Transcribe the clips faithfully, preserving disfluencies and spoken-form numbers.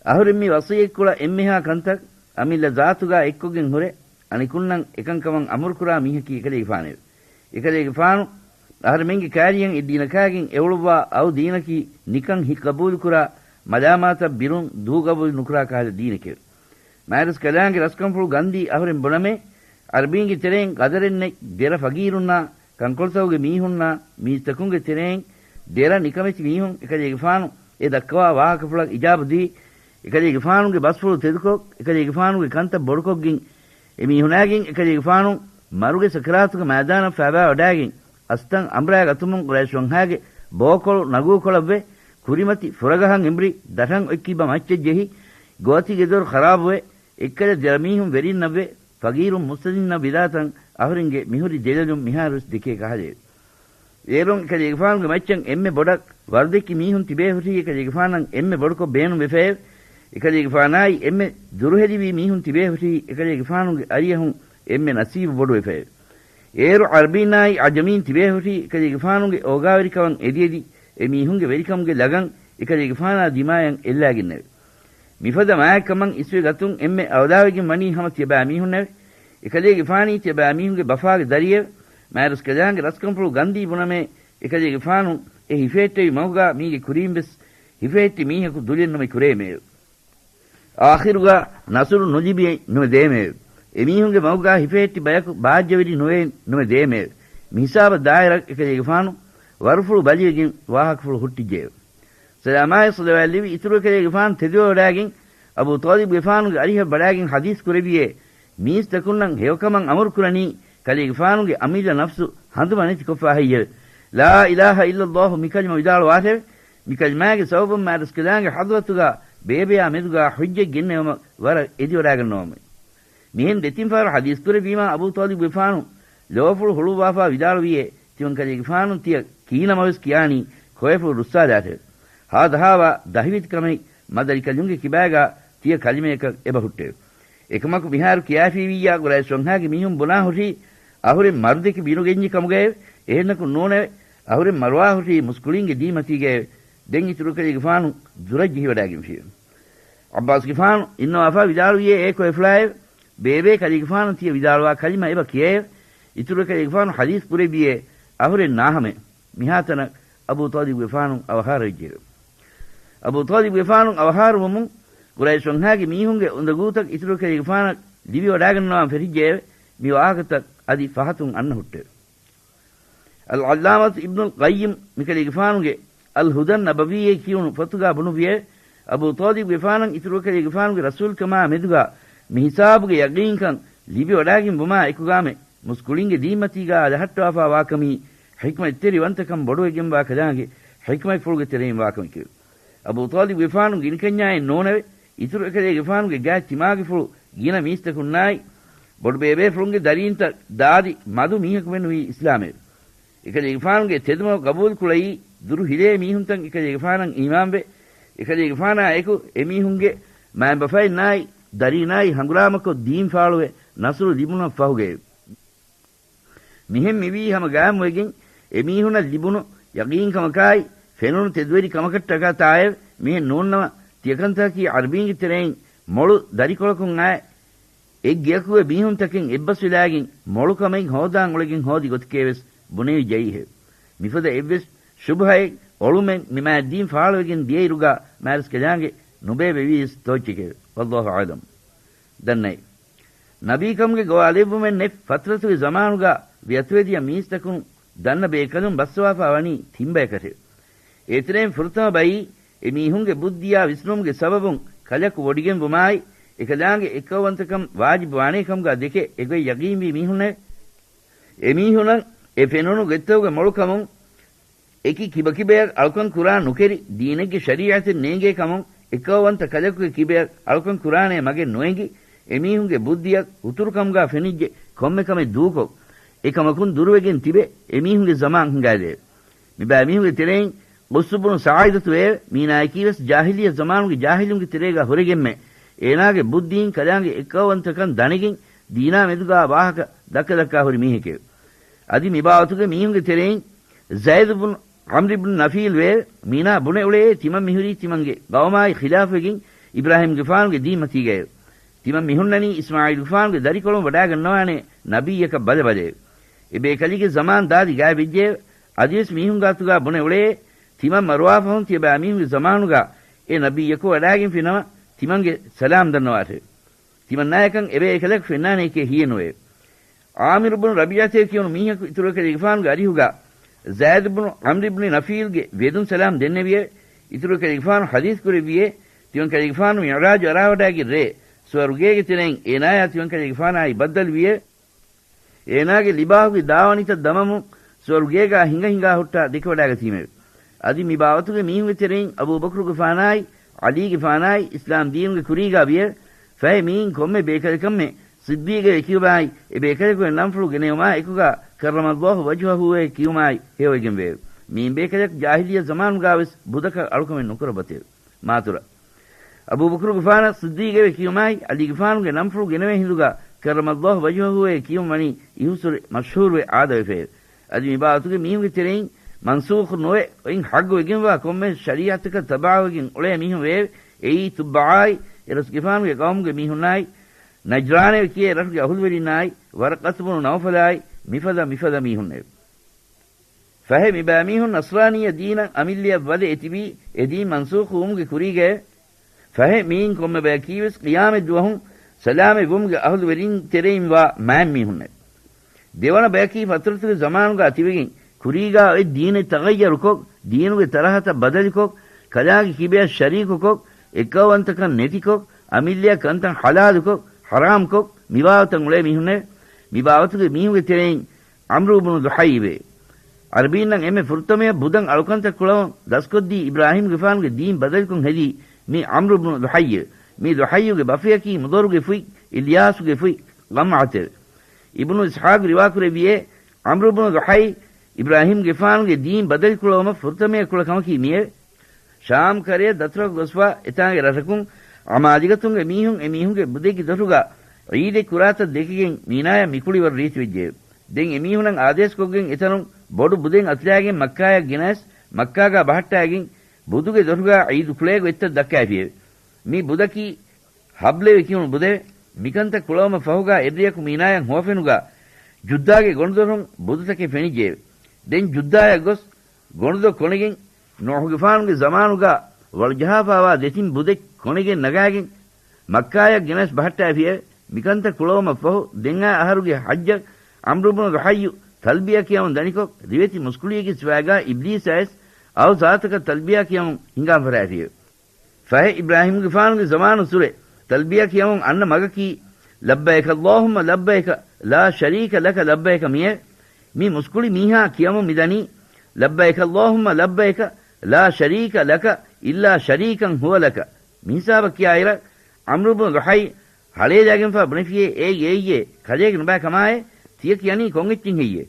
އަހުރެން މި ވަޞިއްޔަތްކުޅަ އެންމެހާ ކަންތައް އަމިއްލަ ޒާތުގާ އެއްކޮށްގެން ހުރެ، އަނެކުންނަށް އެކަންކަމަށް އަމުރުކުރާ މީހަކީ އެކަލޭގެފާނެވެ. އެކަލޭގެފާނު އަހަރެމެންގެ ކާރިޔަށް އެއް ދީނަކާގެން އެއުޅުއްވާ އައު ދީނަކީ ނިކަން ހިތް ގަބޫލުކުރާ، މަލާމާތަށް ބިރުން ދޫ ގަބޫލު ނުކުރާ ކަހަލަ ދީނެކެވެ. މާތްރަސްކަލާނގެ ރަސްކަންފުޅު ގަންދީ އަހުރެން ބުނަމޭ، އަރަބީންގެ ތެރެއިން ގަދަރެއް ނެތް ދެރަ ފަގީރުންނާ، ކަންކޮޅުތަކުގެ މީހުންނާ، މީސްތަކުންގެ ތެރެއިން ދެރަ ނިކަމެތި މީހުން އެކަލޭގެފާނު އެ ދައްކަވާ ވާހަކަފުޅަށް އިޖާބަ ދީ، އެކަލޭގެފާނުގެ ބަސްފުޅު ތެދުކޮށް، އެކަލޭގެފާނުގެ ކަންތައް ބޮޑުކޮށްގެން، އެ މީހުނާގެން އެކަލޭގެފާނު މަރުގެ ސަކަރާތުގެ މައިދާނަށް ފައިބާވަޑާގެން، އަސްތަން އަނބުރާ ގަތުމުން ޤުރައިޝް ވަންހާގެ ބޯކޮޅު ނަގޫކޮޅަށްވެ، ކުރިމަތި ފުރަގަހަށް އެނބުރި ދަށަށް އޮތްކިބަ މައްޗަށް ޖެހި، ގޯތިގެ ދޮރު ޚަރާބުވެ، އެއްކަލަ ދެރަމީހުން ވެރިންނަށްވެ، ފަގީރުން މުއްސަދިންނަށް ވިދާތަން އަހުރެންގެ މިހުރި ދެލޮލުން މިހާރުވެސް ދެކޭ ކަހަލައެވެ. އޭރުން އެކަލޭގެފާނުގެ މައްޗަށް އެންމެ ބޮޑަށް ވަރުދެއްކި މީހުން ތިބޭ ހުށީ އެކަލޭގެފާނަށް އެންމެ ބޮޑުކޮށް ބޭނުންވެފައެވެ. އެކަލޭގެފާނާއި އެންމެ ދުރުހެލިވީ މީހުން ތިބޭ ހުށީ އެކަލޭގެފާނުގެ އަރިއަހުން އެންމެ ނަސީބު ބޮޑުވެފައެވެ. އޭރު އަރަބީންނާއި އަޖަމީން ތިބޭ ހުށީ އެކަލޭގެފާނުގެ އޯގާވެރިކަމަށް އެދިއެދި އެ މީހުންގެ ވެރިކަމުގެ ލަގަން އެކަލޭގެފާނާ ދިމާޔަށް އެއްލާގެންނެވެ. މިފަދަ މާތްކަމަށް އިސްވެ ގަތުން އެންމެ އަވަލާވެގެން ވަނީ ހަމަ ތިޔަބައިމީހުންނެވެ. އެކަލޭގެފާނީ ތިޔަބައިމީހުންގެ ބަފާގެ ދަރިއެވެ. މާތްރަސްކަލާނގެ ރަސްކަންފުޅު ގަންދީ ބުނަމޭ، އެކަލޭގެފާނު އެ ހިފެހެއްޓެވި މަގުގާ މީގެ ކުރީން ވެސް ހިފެހެއްޓި މީހަކު ދުލެއް ނުމި ކުރޭމެއެވެ. އާޚިރުގާ ނަޞްރު ނުލިބިއެއް ނުމެ ދޭމެއެވެ. އެމީހުންގެ މަގުގާ ހިފެހެއްޓި ބަޔަކު ބާއްޖަވެރި ނުވެއެއް ނުމެ ދޭމެއެވެ. މިހިސާބަށް ދާއިރަށް އެކަލޭގެފާނު ވަރުފުޅު ބަލިވެގެން ވާހަކަފުޅު ހުއްޓިއްޖެއެވެ. ސަލާމާއި ޞަލަވާތް ލެއްވި އިތުރު އެކަލޭގެފާނު ތެދުވެވަޑާގެން އަބޫ ޠާލިބުގެފާނުގެ އަރިހަށް ވަޑާގެން ޙަދީޘް ކުރެއްވިއޭ، މީސްތަކުންނަށް ހެޔޮކަމަށް އަމުރު ކުރަނީ ކަލޭގެފާނުގެ އަމިއްލަ ނަފްސު ހަނދުމަނެތިކޮށްފަ ހެއްޔެވެ؟ ލާ އިލާހަ އިއްލައްލާހު މި ކަލިމަ ވިދާޅުވާށެވެ. މި ކަލިމާގެ ސަބަބުން މާތްރަސްކަލާނގެ ޙަޟްރަތުގާ ބޭބެޔާ މެދުގާ ޙުއްޖަތް ގެންނެވުމަށް ވަރަށް އެދިވަޑާގަންނަވަމެވެ. މިހެން ދެތިން ފަހަރު ޙަދީޘް ކުރެއްވީމާ އަބޫ ޠާލިބުގެފާނު ލޯފުޅު ހުޅުއްވާފާ ވިދާޅުވިއޭ، ތިމަން ކަލޭގެފާނު ތިޔަ ކީނަމަވެސް ކިޔާނީ ކޮއެފުޅު ރުއްސާލާށެވެ. ހާދަހާވާ ދަހިވެތިކަމެއް މަދަރިކަލުންގެ ކިބާގާ ތިޔަ ކަލިމަޔަކަށް އެބަ ހުއްޓެވެ. އެކަމަކު މިހާރު ކިޔާފީވިއްޔާ ޤުރައިޝް ވަންހާގެ މީހުން ބުނާ ހުށީ އަހުރެން މަރުދެކެ ބިނުގެންޏި ކަމުގައެވެ. އެހެންނަކު ނޫނެވެ. އަހުރެން މަރުވާ ހުށީ މުސްކުޅިންގެ ދީންމަތީގައެވެ. ދެން އިތުރު ކަލޭގެފާނު ދުރަށް ޖެހިވަޑާގެންފިއެވެ. ޢައްބާސްގެފާނު އިންނަވާފާ ވިދާޅުވިއޭ އޭ ކޮއެފުޅާއެވެ. ބޭބޭ ކަލޭގެފާނު ތިޔަ ވިދާޅުވާ ކަލިމަ އެބަ ކިޔައެވެ. އިތުރު ކަލޭގެފާނު ޙަދީޘް ކުރެއްވިއޭ އަހުރެން ނާހަމެ. މިހާތަނަށް އަބޫ ޠާލިބުގެފާނު އަވަހާރަވެއްޖެއެވެ. އަބޫ ޠާލިބުގެފާނު އަވަހާރަވުމުން ޤުރައިޝް ވަންހާގެ މީހުންގެ އުނދަގޫތައް އިތުރު ކަލޭގެފާނަށް ލިބިވަޑާގަންނަވާން ފެށިއްޖެއެވެ. މި ވާހަކަތައް އަދި ފަހަތުން އަންނަ ހުއްޓެވެ. އަލްޢައްލާމަތު އިބްނުލް ޤައްޔިމް މިކަލޭގެފާނުގެ އަލް ހުދަން ނަބަވީއޭ ކިޔުނު ފޮތުގާ ބުނުއްވިއެވެ. އަބޫ ޠާލިބުގެފާނަށް އިތުރު ކަލޭގެފާނުގެ ރަސޫލްކަމާ މެދުގާ މި ހިސާބުގެ ޔަޤީންކަން ލިބިވަޑާގެން ވުމާ އެކުގާމެ މުސްކުޅިންގެ ދީންމަތީގާ އަލަހައްޓަވާފާ ވާކަމީ ޙިކްމަތްތެރިވަންތަކަން ބޮޑުވެގެންވާ ކަލާނގެ ޙިކްމަތްފުޅުގެ ތެރެއިން ވާކަމެކެވެ. އަބޫ ޠާލިބުގެފާނު ގިނިކަންޏާއެއް ނޫނެވެ. އިތުރު އެކަލޭގެފާނުގެ ގާތް ތިމާގެފުޅު ގިނަ މީސްތަކުންނާއި، ބޮޑުބޭބޭފުޅުންގެ ދަރީންތައް ދާދި މަދު މީހަކު މެނުވީ އިސްލާމެވެ. އެކަލޭގެފާނުގެ ތެދުމަގު ގަބޫލުކުޅައީ ދުރު ހިލޭ މީހުންތައް އެކަލޭގެފާނަށް އީމާންވެ، އެކަލޭގެފާނާ އެކު އެމީހުންގެ މައިންބަފައިންނާއި ދަރީންނާއި ހަނގުރާމަކޮށް ދީން ފާޅުވެ ނަޞްރު ލިބުމަށް ފަހުގައެވެ. މިހެން މިވީ ހަމަ ގާއިމުވެގެން އެމީހުނަށް ލިބުނު ޔަޤީންކަމަކާއި ފެނުނު ތެދުވެރި ކަމަކަށްޓަކާ ތާއެވެ. މިހެން ނޫންނަމަ ތިޔަކަންތަކަކީ އަރަބީންގެ ތެރެއިން މޮޅު ދަރިކޮޅަކުން އާ އެއްގެއަކުގެ މީހުންތަކެއް އެއްބަސްވެލާގެން މޮޅު ކަމެއް ހޯދާން އުޅެގެން ހޯދި ގޮތެކޭވެސް ބުނެވި ޖައީހެވެ. މިފަދަ އެއްވެސް ޝުބުހައެއް އޮޅުމެއް މި މާތް ދީން ފާޅުވެގެން ދިޔައިރުގާ މާތްރަސްކަލާނގެ ނުބޭބެވީވެސް ތޯއްޗެކެވެ. ވައްލާހު އަޢުލަމް. ދަންނައި. ނަބީކަމުގެ ގޮވާލެއްވުމެއް ނެތް ފަތްރަތުގެ ޒަމާނުގާ ވިޔަތުވެދިޔަ މީސްތަކުން ދަންނަ ބޭކަލުން ބައްސަވާފާ ވަނީ ތިން ބަޔަކަށެވެ. އޭތެރެއިން ފުރަތަމަ ބައީ އެމީހުންގެ ބުއްދިއާ ވިސްނުމުގެ ސަބަބުން ކަލަކު ވޮޑިގެން ވުމާއި، އެކަލާނގެ އެއްކައުވަންތަކަން ވާޖިބު ވާނޭ ކަމުގާ ދެކެ އެގޮތް ޔަގީންވީ މީހުންނެވެ. އެމީހުނަށް އެ ފެނުނު ގޮތްތަކުގެ މޮޅުކަމުން އެކި ކިބަކިބަޔަށް އަޅުކަން ކުރާ ނުކެރި، ދީނެއްގެ ޝަރީޢަތެއް ނޭނގޭ ކަމުން، އެއްކައުވަންތަ ކަލަކުގެ ކިބަޔަށް އަޅުކަން ކުރާނޭ މަގެއް ނުއެނގި، އެމީހުންގެ ބުއްދިއަށް ހުތުރު ކަމުގާ ފެނިއްޖެ ކޮންމެ ކަމެއް ދޫކޮށް، އެކަމަކުން ދުރުވެގެން ތިބެ އެމީހުންގެ ޒަމާން ހިނގާލެއެވެ. މިބައިމީހުންގެ ތެރެއިން ޤުއްސު ބުނު ސާޢިދަތު ވެއެވެ. މީނާޔަކީވެސް ޖާހިލިއްޔަ ޒަމާނުގެ ޖާހިލުންގެ ތެރޭގާ ހުރެގެންމެ، އޭނާގެ ބުއްދީން ކަލާނގެ އެއްކައުވަންތަކަން ދަނެގެން، ދީނާ މެދުގާ ވާހަކަ ދައްކަ ދައްކާ ހުރި މީހެކެވެ. އަދި މިބާވަތުގެ މީހުންގެ ތެރެއިން ޒައިދު ބުނު ޢަމްރު ބުނު ނަފީލް ވެއެވެ. މީނާ ބުނެ އުޅެއޭ ތިމަން މިހުރީ ތިމަންގެ ޤައުމާއި ޚިލާފުވެގެން އިބްރާހީމްގެފާނުގެ ދީމަތީގައެވެ. ތިމަން މިހުންނަނީ އިސްމާޢީލްގެފާނުގެ ދަރިކޮޅުން ވަޑާގަންނަވާނެ ނަބިއްޔަކަށް ބަލަބަލައެވެ. އެބޭކަލީގެ ޒަމާން ދާދި ގާތްވެއްޖެއެވެ. އަދިވެސް މީހުން ގާތުގާ ބުނެ އުޅޭ، ތިމަން މަރުވާފަހުން ތިޔަބައިމީހުންގެ ޒަމާނުގާ އެ ނަބިއްޔަކު ވަޑާގެންފިނަމަ، ތިމަންގެ ސަލާމް ދަންނަވާށެވެ. ތިމަންނާޔަކަށް އެބޭކަލަކު ފެންނާނެއެކޭ ހީއެއްނުވެއެވެ. ޢާމިރު ބުނު ރަބީޢަތޭ ކިޔުނު މީހަކު އިތުރުކަލޭގެފާނުގެ އަރިހުގާ ޒައިދު ބުނު ޢަމްރު ބުނި ނަފީލްގެ ވެދުން ސަލާމް ދެންނެވިއެވެ. އިތުރުކަލޭގެފާނު ޙަދީޘް ކުރެއްވިއޭ، ތިމަންކަލޭގެފާނު މިޢުރާޖު އަރާވަޑާގެން ރޭ ސުވަރުގޭގެ ތެރެއިން އޭނާޔާ ތިމަންކަލޭގެފާނާއި ބައްދަލުވިއެވެ. އޭނާގެ ލިބާހުގެ ދާވަނިތައް ދަމަމުން ސުވަރުގޭގާ ހިނގަ ހިނގާ ހުއްޓާ ދެކެވަޑާގަތީމެވެ. އަދި މި ބާވަތުގެ މީހުންގެ ތެރެއިން އަބޫބަކުރުގެފާނާއި ޢަލީގެފާނާއި އިސްލާމް ދީނުގެ ކުރީގާ ވިއެވެ. ފަހެ މިއިން ކޮންމެ ބޭކަލަކަށްމެ ޞިއްދީޤޭ ކިޔުމާއި އެ ބޭކަލަކުގެ ނަންފުޅު ގެނެވުމާ އެކުގާ ކައްރަމައްލާހު ވަޖްހަހޫއޭ ކިޔުމާއި ހެޔޮވެގެން ވެއެވެ. މިއިން ބޭކަލަކު ޖާހިލިއްޔަ ޒަމާނުގާވެސް ބުދަކަށް އަޅުކަމެއް ނުކުރައްވަތެވެ. މާތުރަ. އަބޫބަކުރުގެފާނަށް ޞިއްދީޤޭވެ ކިޔުމާއި ޢަލީގެފާނުގެ ނަންފުޅު ގެނެވޭ ހިނދުގާ ކައްރަމައްލާހު ވަޖްހަހޫއޭ ކިޔުން ވަނީ އިހުސުރެ މަޝްހޫރުވެ އާދަވެފައެވެ. އަދި މި ބާވަތުގެ މީހުންގެ ތެރެއިން މަންސޫޚު ނުވެ އޮތް ޙައްޤުވެގެންވާ ކޮންމެ ޝަރީޢަތަކަށް ތަބަޢުވެގެން އުޅޭ މީހުން ވެއެވެ. އެއީ ތުއްބަޢާއި އެރަސްގެފާނުގެ ޤައުމުގެ މީހުންނާއި ނަޖްރާނެވެ ކިޔޭ ރަށުގެ އަހުލުވެރިންނާއި ވަރަޤަތު ބުނު ނައުފަލާއި މިފަދަ މިފަދަ މީހުންނެވެ. ފަހެ މިބައިމީހުން ނަޞްރާނިއްޔަ ދީނަށް އަމިއްލަޔަށް ވަދެ އެތިބީ އެ ދީން މަންސޫޚުވުމުގެ ކުރީގައެވެ. ފަހެ މިއިން ކޮންމެ ބަޔަކީވެސް ޤިޔާމަތްދުވަހު ސަލާމަތްވުމުގެ އަހުލުވެރިންގެ ތެރެއިން ވާ މާތް މީހުންނެވެ. ދެވަނަ ބަޔަކީ ފަތުރަތުގެ ޒަމާނުގާ ތިބެގެން ކުރީގާ އޮތް ދީނެއް ތަޣައްޔަރުކޮށް، ދީނުގެ ތަރަހަތައް ބަދަލުކޮށް، ކަލާނގެ ކިބަޔަށް ޝަރީކުކޮށް، އެއްކައުވަންތަކަން ނެތިކޮށް، އަމިއްލަޔަށް ކަންތައް ޙަލާލުކޮށް، ޙަރާމްކޮށް، މިބާވަތަށް އުޅޭ މީހުންނެވެ. މިބާވަތުގެ މީހުންގެ ތެރެއިން ޢަމްރު ބުނު ލުޙައިވެ. ޢަރަބީންނަށް އެންމެ ފުރަތަމަޔަށް ބުދަށް އަޅުކަންތައް ކުޅަވަން ދަސްކޮށްދީ އިބްރާހީމްގެފާނުގެ ދީން ބަދަލުކޮށް ހެދީ މި ޢަމްރު ބުނު ލުޙައްޔެވެ. މި ލުޙައްޔުގެ ބަފަޔަކީ މުޟައްރުގެ ފުތް އިލްޔާސުގެ ފުތް ޣަމްޢަތެވެ. އިބްނު އިސްޙާޤު ރިވާކުރެއްވިއޭ، ޢަމްރު ބުނު ލުޙައްޔު އިބްރާހީމްގެފާނުގެ ދީން ބަދަލުކުޅަވުމަށް ފުރަތަމަޔަށް ކުޅަ ކަމަކީ މިއެވެ. ޝާމް ކަރަޔަށް ދަތުރަށް ގޮސްފަ އެތާނގެ ރަށަކުން ޢަމާލިގަތުންގެ މީހުން އެ މީހުންގެ ބުދެއްގެ ދޮށުގަ ޢީދެއް ކުރާތަން ދެކިގެން މީނާޔަށް މިކުޅިވަރު ރީތިވެއްޖެއެވެ. ދެން އެމީހުނަށް އާދޭސްކޮށްގެން އެތަނުން ބޮޑު ބުދެއް އަތުލާގެން މައްކާޔަށް ގެނައިސް، މައްކާގާ ބަހައްޓާގެން ބުދުގެ ދޮށުގާ ޢީދު ކުޅޭ ގޮތްތައް ދައްކާފިއެވެ. މި ބުދަކީ ހަބްލެވެ ކިޔުނު ބުދެވެ. މިކަންތައް ކުޅަވުމަށް ފަހުގާ އެއްރެޔަކު މީނާޔަށް ހުވަފެނުގާ ޖުއްދާގެ ގޮނޑުދޮށުން ބުދުތަކެއް ފެނިއްޖެއެވެ. ދެން ޖުއްދާޔަށް ގޮސް ގޮނޑުދޮށް ކޮނެގެން ނޫޙުގެފާނުގެ ޒަމާނުގާ ވަޅުޖަހާފާވާ ދެތިން ބުދެއް ކޮނެގެން ނަގާގެން މައްކާޔަށް ގެނަސް ބަހައްޓާފިއެވެ. މިކަންތައް ކުޅަވުމަށްފަހު ދެން އާ އަހަރުގެ ޙައްޖަށް ޢަމްރު ބުނު ލުޙައްޔު ތަލްބިޔާ ކިޔަމުން ދަނިކޮށް، ރިވެތި މުސްކުޅިއެއްގެ ސިފައިގާ އިބްލީސާވެސް އައު ޒާތަކަށް ތަލްބިޔާ ކިޔަމުން ހިނގާން ފަށާފިއެވެ. ފަހެ އިބްރާހީމްގެފާނުގެ ޒަމާނުއްސުރެ ތަލްބިޔާ ކިޔަމުން އަންނަ މަގަކީ، "ލައްބައިކަ އައްލާހުއްމަ ލައްބައިކަ، ލާ ޝަރީކަ ލަކަ ލައްބައިކަ" މިއެވެ. މި މުސްކުޅި މީހާ ކިޔަމުން މިދަނީ، "ލައްބައިކަ އައްލާހުއްމަ ލައްބައިކަ، ލާ ޝަރީކަ ލަކަ، އިއްލާ ޝަރީކަން ހުވަ ލަކަ." މިހިސާބަށް ކިޔާއިރަށް، ޢަމްރު ބުނު ލުޙައި ހަޅޭލާގެންފާ ބުނެފިއޭ، އޭގެ އެއްޔޭ ކަލޭގެ ނުބައި ކަމާއޭ، ތިޔަ ކިޔަނީ ކޮން އެއްޗެއް ހެއްޔޭ؟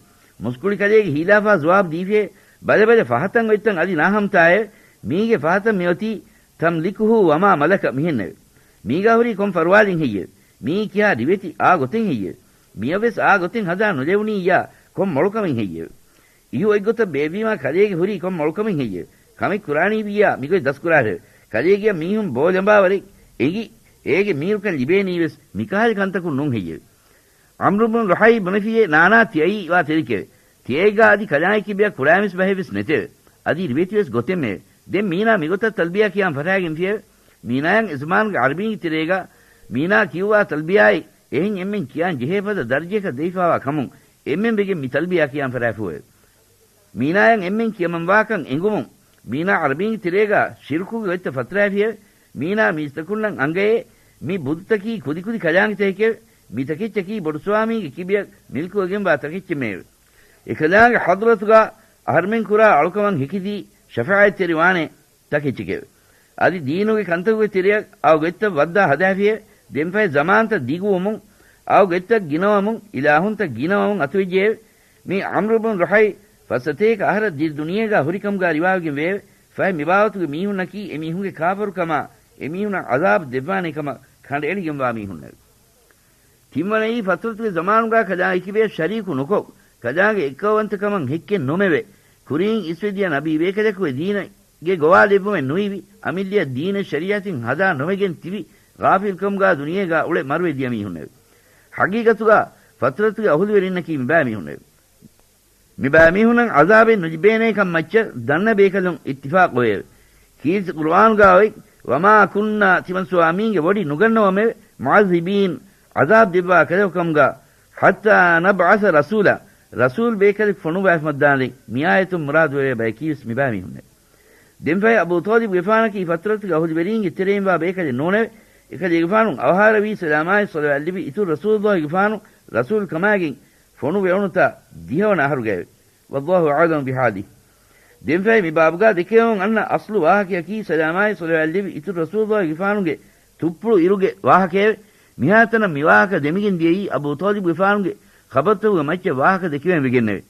މުސްކުޅި ކަލޭގެ ހީލާފާ ޒުވާބު ދީފިއޭ، ބަލަ ބަލަ ފަހަތަށް އޮތްތަން އަދި ނާހަމްތާއެވެ. މީގެ ފަހަތަށް މިއޮތީ، "تملكه وما ملك" މިހެންނެވެ. މީގާ ހުރީ ކޮން ފަރުވާލެއް ހެއްޔެވެ؟ މީ ކިހާ ރިވެތި އާ ގޮތެއް ހެއްޔެވެ؟ މިއަށްވެސް އާ ގޮތެއް ހަދާ ނުލެވުނީއްޔާ ކޮން މޮޅުކަމެއް ހެއްޔެވެ؟ އިހު އޮތްގޮތަށް ބޭއްވީމާ ކަލޭގެ ހުރީ ކޮން މޮޅުކަމެއް ހެއްޔެވެ؟ ކަމެއް ކުރާނީވިއްޔާ މިގޮތް ދަސްކުރާށެވެ. ކަލޭގެއަށް މީހުން ބޯލަނބާވަރެއް އެނގި، އޭގެ މީރުކަން ލިބޭނީވެސް މިކަހަލަ ކަންތަކުން ނޫން ހެއްޔެވެ؟ ޢަމްރު ބުނު ލުޙައި ބުނެފިއޭ، ނާނާ، ތިޔައީ ވާ ތެރެކެވެ. ތިޔައިގާ އަދި ކަލާނގެ ކިބަޔަށް ކުޅާމިސް ބަހެއްވެސް ނެތެވެ. އަދި ރިވެތިވެސް ގޮތެއްމެވެ. ދެން މީނާ މިގޮތަށް ތަލްބިޔާ ކިޔާން ފަށާގެންފިއެވެ. މީނާޔަށް އެ ޒަމާނުގެ ޢަރަބީންގެ ތެރޭގާ މީނާ ކިޔުއްވާ ތަލްބިޔާއެއް އެހެން އެންމެން ކިޔާން ޖެހޭ ފަދަ ދަރަޖަޔަކަށް ދެވިފާވާ ކަމުން އެންމެން ވެގެން މި ތަލްބިޔާ ކިޔާން ފަށާފިއެވެ. މީނާޔަށް އެންމެން ކިޔަމަންވާކަން އެނގުމުން، މީނާ ޢަރަބީންގެ ތެރޭގާ ޝިރުކުގެ ގޮތްތައް ފަތުރާފިއެވެ. މީނާ މީސްތަކުންނަށް އަންގައޭ، މި ބުދުތަކީ ކުދިކުދި ކަލާނގެތަކެކެވެ. މިތަކެއްޗަކީ ބޮޑުސުވާމީގެ ކިބަޔަށް މިލްކުވެގެންވާ ތަކެއްޗެއްމެއެވެ. އެކަލާނގެ ޙަޟްރަތުގާ އަހަރުމެން ކުރާ އަޅުކަމަށް ހެކިދީ ޝަފާޢަތްތެރިވާނެ ތަކެއްޗެކެވެ. އަދި ދީނުގެ ކަންތަކުގެ ތެރެއަށް އައު ގޮތްތައް ވައްދާ ހަދާފިއެވެ. ދެންފަހެ ޒަމާންތައް ދިގުވުމުން، އައު ގޮތްތައް ގިނަވަމުން، އިލާހުންތައް ގިނަވަމުން އަތުވެއްޖެއެވެ. މި ޢަމްރު ބުނު ލުޙައި ފަސްސަތޭކަ އަހަރަށް ދިރި ދުނިޔޭގާ ހުރިކަމުގާ ރިވާވެގެން ވެއެވެ. ފަހެ މިބާވަތުގެ މީހުންނަކީ އެމީހުންގެ ކާފަރުކަމާ، އެމީހުންނަށް ޢަޛާބު ދެއްވާނޭ ކަމަށް ކަނޑައެޅިގެންވާ މީހުންނެވެ. ތިންވަނައީ ފަތުރަތުގެ ޒަމާނުގާ ކަލާނގެ ކިބަޔަށް ޝަރީކު ނުކޮށް، ކަލާނގެ އެއްކައުވަންތަކަމަށް ހެއްކެއް ނުމެވެ، ކުރީން އިސްވެދިޔަ ނަބީ ބޭކަލަކުގެ ދީނަށް ގެ ގޮވާލެއްވުމެއް ނުއިވި، އަމިއްލަޔަށް ދީނެއް ޝަރީޢަތެއް ހަދާ ނުވެގެން ތިބި، ޣާފިލްކަމުގާ ދުނިޔޭގާ އުޅެ މަރުވެ ދިޔަ މީހުންނެވެ. ޙަޤީޤަތުގާ ފަތުރަތުގެ އަހުލުވެރިންނަކީ މިބައިމީހުންނެވެ. މިބައިމީހުންނަށް ޢަޒާބެއް ނުލިބޭނޭކަން މައްޗަށް ދަންނަ ބޭކަލުން އިއްތިފާޤުވެއެވެ. ކީރިތި ޤުރުއާނުގާ އޮތް، "وما كنا" ތިމަން ސުވާމީންގެ ވޮޑި ނުގަންނަވަމެވެ. "معذبين" ޢަޒާބް ދެއްވާ ކަލޭ ކަމުގާ. "حتى نبعث رسولا" ރަސޫލް ބޭކަލެއް ފޮނުވާފަ މައްދާނެ މިއާޔަތުން މުރާދުވެވޭ ބަޔަކީވެސް މިބައިމީހުންނެވެ. ދެންފަހެ އަބޫ ޠާލިބުގެފާނަކީ ފަތުރަތުގެ އަހުލުވެރީންގެ ތެރެއިންވާ ބޭކަލެއް ނޫނެވެ. އެކަލޭގެފާނު އަވަހާރަވީ ސަލާމާއި ޞަލަވާތްލިބި އިތުރު ރަސޫލުއްލާހިގެފާނު ރަސޫލު ކަމާގެން ފޮނުވެވުނުތާ ދިހަވަނަ އަހަރުގައެވެ. والله أعلم بحاله. ދެންފަހެ މި ބާބުގާ ދެކެވެމުން އަންނަ އަސްލު ވާހަކަޔަކީ ސަލާމާއި ޞަލަވާތްލިބި އިތުރު ރަސޫލުއްލާހިގެފާނުގެ ތުއްޕުޅު އިރުގެ ވާހަކައެވެ. މިހާތަނަށް މި ވާހަކަ ދެމިގެން ދިޔައީ އަބޫ ޠާލިބުގެފާނުގެ ޚަބަރުތަކުގެ މައްޗަށް ވާހަކަ ދެކެވެން ވެގެންނެވެ.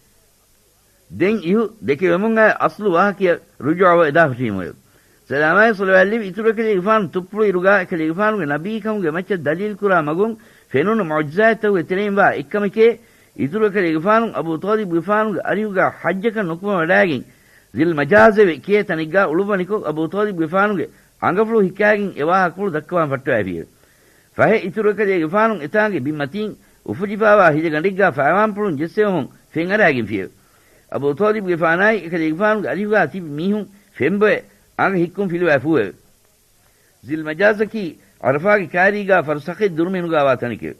ދެން އިހު ދެކެވެމުން އައި އަސްލު ވާހަކަޔަށް ރުޖޫޢަވެ އެދާފަށީމުއެވެ. ސަލާމާއި ޞަލަވާތްލިބި އިތުރު އެކަލޭގެފާނު ތުއްޕުޅު އިރުގާ އެކަލޭގެފާނުގެ ނަބީކަމުގެ މައްޗަށް ދަލީލްކުރާ މަގުން ފެނުނު މުޢުޖިޒާތްތަކުގެ ތެރެއިންވާ އެއްކަމެކޭ، އިތުރު އެކަލޭގެފާނު އަބޫ ޠާލިބުގެފާނުގެ އަރިހުގާ ޙައްޖަކަށް ނުކުމެވަޑައިގެން، ޒިލް މަޖާޒެވެ ކިޔޭ ތަނެއްގާ އުޅުއްވަނިކޮށް، އަބޫ ޠާލިބުގެފާނުގެ އަނގަފުޅު ހިއްކާގެން އެ ވާހަކަފުޅު ދައްކަވާން ފައްޓަވައިފިއެވެ. ފަހެ އިތުރު އެކަލޭގެފާނު އެތާނގެ ބިންމަތީން އުފުއްޖިފާވާ ހިލަގަނޑެއްގާ ފައިވާންޕުޅުން ޖެއްސެވެމުން ފެން އަރާގެންފިއެވެ. އަބޫ ޠާލިބުގެފާނާއި އެކަލޭގެފާނުގެ އަރިހުގާ ތިބި މީހުން ފެންބޮއެ އަނގަ ހިއްކުން ފިލުވައިފޫއެވެ. ޒިލް މަޖާޒަކީ ޢަރަފާގެ ކާރީގާ ފަރުސަޚެއް ދުރުމިނުގާވާ ތަނެކެވެ.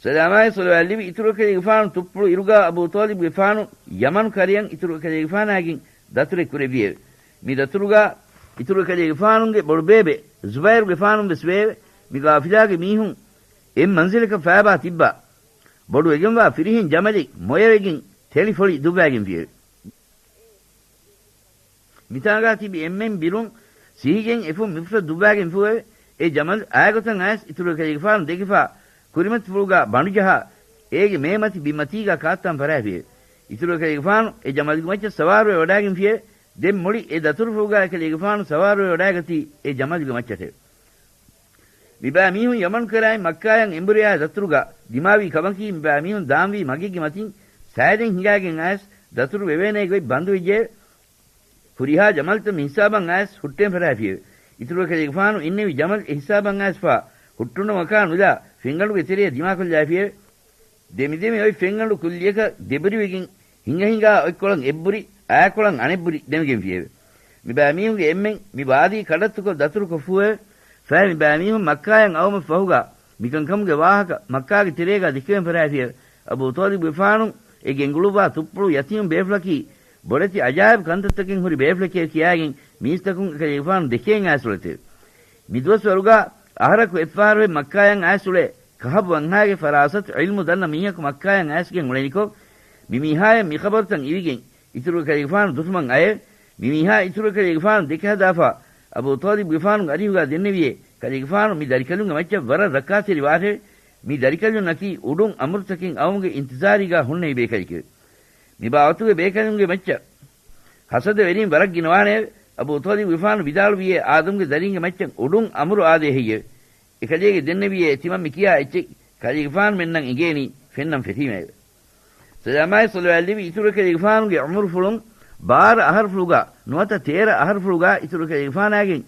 ސަލާމާއި ޞަލަވާތްލިބި އިތުރު އެކަލޭގެފާނު ތުއްޕުޅު އިރުގާ އަބޫ ޠާލިބުގެފާނު ޔަމަނު ކަރަޔަށް އިތުރު އެކަލޭގެފާނާގެން ދަތުރެއް ކުރެއްވިއެވެ. މި ދަތުރުގާ އިތުރު އެކަލޭގެފާނުގެ ބޮޑުބޭބެ ޒުބައިރުގެފާނު ވެސް ވެއެވެ. މި ޤާފިލާގެ މީހުން އެއް މަންޒިލަކަށް ފައިބާ ތިއްބާ ބޮޑު ވެގެންވާ ފިރިހެން ޖަމަލެއް މޮޔަވެގެން ތެޅިފޮޅި ދުއްވައިގެންފިއެވެ. މިތާނގާ ތިބި އެންމެން ބިރުން ސިހިގެން އެފުށް މިފުށަށް ދުއްވާގެންފޫއެވެ. އެ ޖަމަލު އާގޮތަށް އައިސް އިތުރު އެކަލޭގެފާނު ދެކިފާ ކުރިމަތިފުޅުގާ ބަނޑުޖަހާ، އޭގެ މޭމަތި ބިންމަތީގާ ކާއްތާން ފަރާފިއެވެ. އިތުރު އެކަލޭގެފާނު އެ ޖަމަލުގެ މައްޗަށް ސަވާރުވެ ވަޑާގެންފިއެވެ. ދެން މުޅި އެ ދަތުރުފުޅުގާ އެކަލޭގެފާނު ސަވާރުވެ ވަޑާގަތީ އެ ޖަމަލުގެ މައްޗަށެވެ. މިބައިމީހުން ޔަމަން ކަރައިން މައްކާޔަށް އެނބުރިޔާ ދަތުރުގަ ދިމާވީ ކަމަކީ، މިބައިމީހުން ދާންވީ މަގެއްގެ މަތިން ސައިލެން ހިނގާގެން އައިސް ދަތުރު ވެވޭނޭ ގޮތް ބަންދުވެއްޖެއެވެ. ހުރިހާ ޖަމަލްތައް މިހިސާބަށް އައިސް ހުއްޓެން ފަރާފިއެވެ. އިތުރު އެކަލޭގެފާނު އިންނެވި ޖަމަލް އެހިސާބަށް އައިސްފާ ހުއްޓުނު ވަކާ ނުލާ ފެންގަނޑުގެ ތެރެއަށް ދިމާކޮށްލާފިއެވެ. ދެމިދެމި އޮތް ފެންގަނޑު ކުއްލިއަކަށް ދެބުރިވެގެން ހިނގަހިނގާ އޮތްކޮޅަށް އެއްބުރި، އައިކޮޅަށް އަނެއްބުރި ދެމިގެންފިއެވެ. މިބައިމީހުންގެ އެންމެން މި ވާދީ ކަޑައްތުކޮށް ދަތުރުކޮށްފޫއެވެ. ފަހެ މިބައިމީހުން މައްކާޔަށް އައުމަށް ފަހުގާ މިކަންކަމުގެ ވާހަކަ މައްކާގެ ތެރޭގާ ދެކެވެން ފަރާފިއެވެ. އަބޫ ޠާލިބުގެފާނު އެ ގެންގުޅުއްވާ ތުއްޕުޅު ޔަތީމު ބޭފުޅަކީ ބޮޑެތި އަޖާއިބު ކަންތައްތަކެއް ހުރި ބޭފުޅެކޭ ކިޔާގެން މީސްތަކުން އެކަލޭގެފާނު ދެކެއިން އައިސް އުޅެތެވެ. މިދުވަސްވަރުގާ އަހަރަކު އެއްފަހަރު މައްކާޔަށް އައިސް އުޅޭ ކަހަބު ވަންހާގެ ފަރާސަތު ޢިލްމު ދަންނަ މީހަކު މައްކާޔަށް އައިސްގެން އުޅެނިކޮށް، މި މީހާޔަށް މި ޚަބަރުތައް އިވިގެން، އިތުރު ކަލޭގެފާނު ދުށުމަން އައެވެ. މި މީހާ އިތުރު ކަލޭގެފާނު ދެކެހަދާފާ، އަބޫ ޠާލިބުގެފާނު އަރިހުގާ ދެންނެވިއޭ، ކަލޭގެފާނު މި ދަރިކަލުންގެ މައްޗަށް ވަރަށް ރައްކާތެރި ވާށެވެ. މި ދަރިކަލުންނަކީ އުޑުން އަމުރުތަކެއް އައުމުގެ އިންތިޒާރީގާ ހުންނެވި ބޭކަލެކެވެ. މި ބާވަތުގެ ބޭކަލުންގެ މައްޗަށް ހަސަދަވެރިން ވަރަށް ގިނަވާނެއެވެ. އަބޫ ޠާލިބުގެފާނު ވިދާޅުވިއޭ، އާދަމްގެ ދަރިންގެ މައްޗަށް އުޑުން އަމުރު އާދޭ ހެއްޔެވެ؟ އެކަލޭގެ ދެންނެވިއޭ، ތިމަން މިކިޔާ އެއްޗެއް ކަލޭގެފާނުމެންނަށް އެނގޭނީ ފެންނަން ފެށީމައެވެ. ސަލާމާއި ޞަލަވާތްލިބި އިތުރު ކަލޭގެފާނުގެ ޢުމުރުފުޅުން ބާރަ އަހަރުފުޅުގާ ނުވަތަ ތޭރަ އަހަރުފުޅުގާ އިތުރު ކަލޭގެފާނާގެން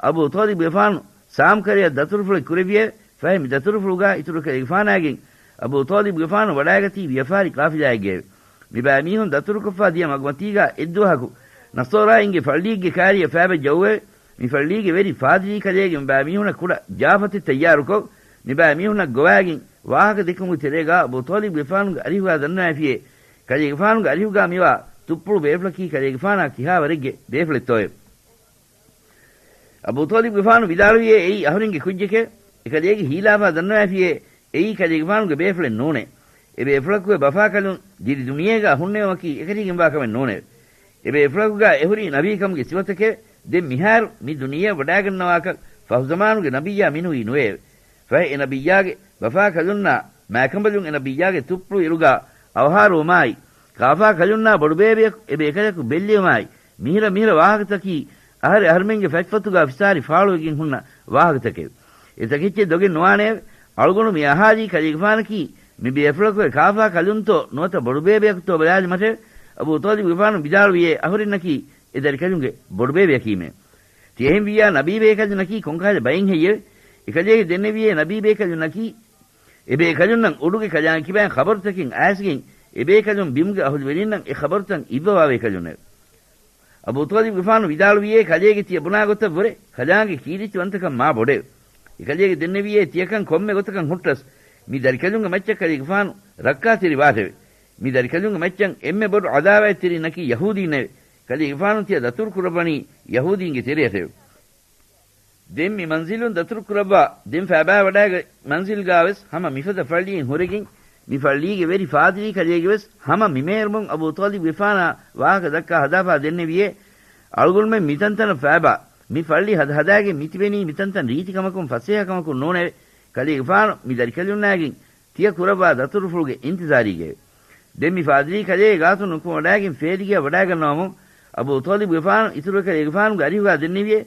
އަބޫ ޠާލިބުގެފާނު ސާމް ކަރަޔަށް ދަތުރުފުޅެއް ކުރެއްވިއެވެ. ފަހެ މި ދަތުރުފުޅުގާ އިތުރު ކަލޭގެފާނާގެން އަބޫ ޠާލިބުގެފާނު ވަޑާގަތީ ވިޔަފާރި ޤާފިލާއެއްގައެވެ. މިބައިމީހުން ދަތުރުކޮށްފާ ދިޔަ މަގުމަތީގާ އެއްދުވަހަކު ނަޞާރާއިންގެ ފައްޅީގެ ކާރިއަށް ފައިބައްޖައުއެވެ. މި ފައްޅީގެ ވެރި ފާދިރީ ކަލޭގެ މިބައިމީހުނަށް ކުޑަ ޖާފަތެއް ތައްޔާރުކޮށް، މިބައިމީހުންނަށް ގޮވާގެން ވާހަކަ ދެއްކުމުގެ ތެރޭގާ އަބޫ ޠާލިބުގެފާނުގެ އަރިހުގާ ދަންނަވައިފިއޭ، ކަލޭގެފާނުގެ އަރިހުގާ މިވާ ތުއްޕުޅު ބޭފުޅަކީ ކަލޭގެފާނާ ކިހާވަރެއްގެ ބޭފުޅެއްތޯއެވެ. އަބޫ ޠާލިބުގެފާނު ވިދާޅުވިއޭ، އެއީ އަހުރެންގެ ކުއްޖެކެވެ. އެކަލޭގެ ހީލާފާ ދަންނަވައިފިއޭ، އެއީ ކަލޭގެފާނުގެ ބޭފުޅެއް ނޫނޭ. އެބޭފުޅަކުގެ ބަފާކަލުން ދިރި ދުނިޔޭގާ ހުންނެވުމަކީ އެކަށީގެންވާ ކަމެއް ނޫނެވެ. އެބޭފުޅަކުގާ އެހުރީ ނަބީކަމުގެ ސިފަތަކެވެ. ދެން މިހާރު މި ދުނިޔެއަށް ވަޑާގަންނަވާކަށް ފަހުޒަމާނުގެ ނަބިއްޔާ މިނުވީ ނުވެއެވެ. ފަހެ އެ ނަބިއްޔާގެ ބަފާކަލުންނާ މާކަނބަލުން އެ ނަބިއްޔާގެ ތުއްޕުޅު އިރުގާ އަވަހާރަވުމާއި، ކާފާ ކަލުންނާ ބޮޑުބޭބެއަކު އެ ބޭކަލަކު ބެއްލެވުމާއި، މިހިރަ މިހިރަ ވާހަކަތަކީ އަހަރެ އަހަރުމެންގެ ފަތްފަތުގާ ފިސާރި ފާޅުވެގެން ހުންނަ ވާހަކަތަކެވެ. އެ ތަކެއްޗެއް ދޮގެއް ނުވާނެއެވެ. އަޅުގަނޑު މި އަހާލީ ކަލޭގެފާނަކީ މި ބޭފުޅަކުގެ ކާފާ ކަލުންތޯ ނުވަތަ ބޮޑުބޭބެއަކުތޯ ބަލާލުމަށެވެ. އަބޫ ޠާލިބުގެފާނު ވިދާޅުވިއޭ، އަހުރެންނަކީ އެ ދަރިކަލުންގެ ބޮޑުބޭބެއަކީމެ. ތި އެހެންވިއްޔާ ނަބީބޭކަލުންނަކީ ކޮންކަހަލަ ބައެއް ހެއްޔެވެ؟ އެކަލޭގެ ދެންނެވިއޭ ނަބީބޭކަލުންނަކީ އެބޭކަލުންނަށް އުޑުގެ ކަލާނގެ ކިބައިން ޚަބަރުތަކެއް އައިސްގެން އެބޭކަލުން ބިމުގެ އަހުލުވެރިންނަށް އެ ޚަބަރުތައް އިއްވަވާވޭކަލުންނެވެ. އަބޫ ޠާލިބުގެފާނު ވިދާޅުވިއޭ ކަލޭގެ ތިޔަ ބުނާ ގޮތަށްވުރެ ކަލާނގެ ކީރިތިވަންތަކަން މާ ބޮޑެވެ. އެކަލޭގެ ދެންނެވިއޭ ތިޔަކަން ކޮންމެ ގޮތަކަށް ހުއްޓަސް މި ދަރިކަލުންގެ މައްޗަށް ކަލޭގެފާނު ރައްކާތެރި ވާށެވެ. މި ދަރިކަލުންގެ މައްޗަށް އެންމެ ބޮޑު ޢަދާވާތްތެރިންނަކީ ޔަހޫދީންނެވެ. ކަލޭގެފާނު ތިޔަ ދަތުރު ކުރައްވަނީ ޔަހޫދީންގެ ތެރެއަށެވެ. ދެން މި މަންޒިލުން ދަތުރު ކުރައްވާ، ދެން ފައިބާވަޑައިގަތް މަންޒިލްގާވެސް ހަމަ މިފަދަ ފައްޅިއެއް ހުރެގެން، މި ފައްޅީގެ ވެރި ފާދިރީ ކަލޭގެވެސް ހަމަ މި މޭރުމުން އަބޫ ޠާލިބުގެފާނާ ވާހަކަ ދައްކާ ހަދާފާ ދެންނެވިއޭ، އަޅުގަނޑުމެން މިތަންތަނަށް ފައިބާ، މި ފައްޅި ހަދަ ހަދާގެން މިތިބެނީ މިތަންތަން ރީތިކަމަކުން ފަސޭހަކަމަކުން ނޫނެވެ. ކަލޭގެފާނު މި ދަރިކަލުންނާގެން ތިޔަ ކުރައްވާ ދަތުރުފުޅުގެ އިންތިޒާރީގައެވެ. ދެން މި ފާދިރީ ކަލޭ ގާތުން ނުކުމެވަޑައިގެން ފޭލިގެއަށް ވަޑައިގަންނަވަމުން، އަބޫ ޠާލިބުގެފާނު އިތުރު ކަލޭގެފާނުގެ އަރިހުގާ ދެންނެވިއޭ،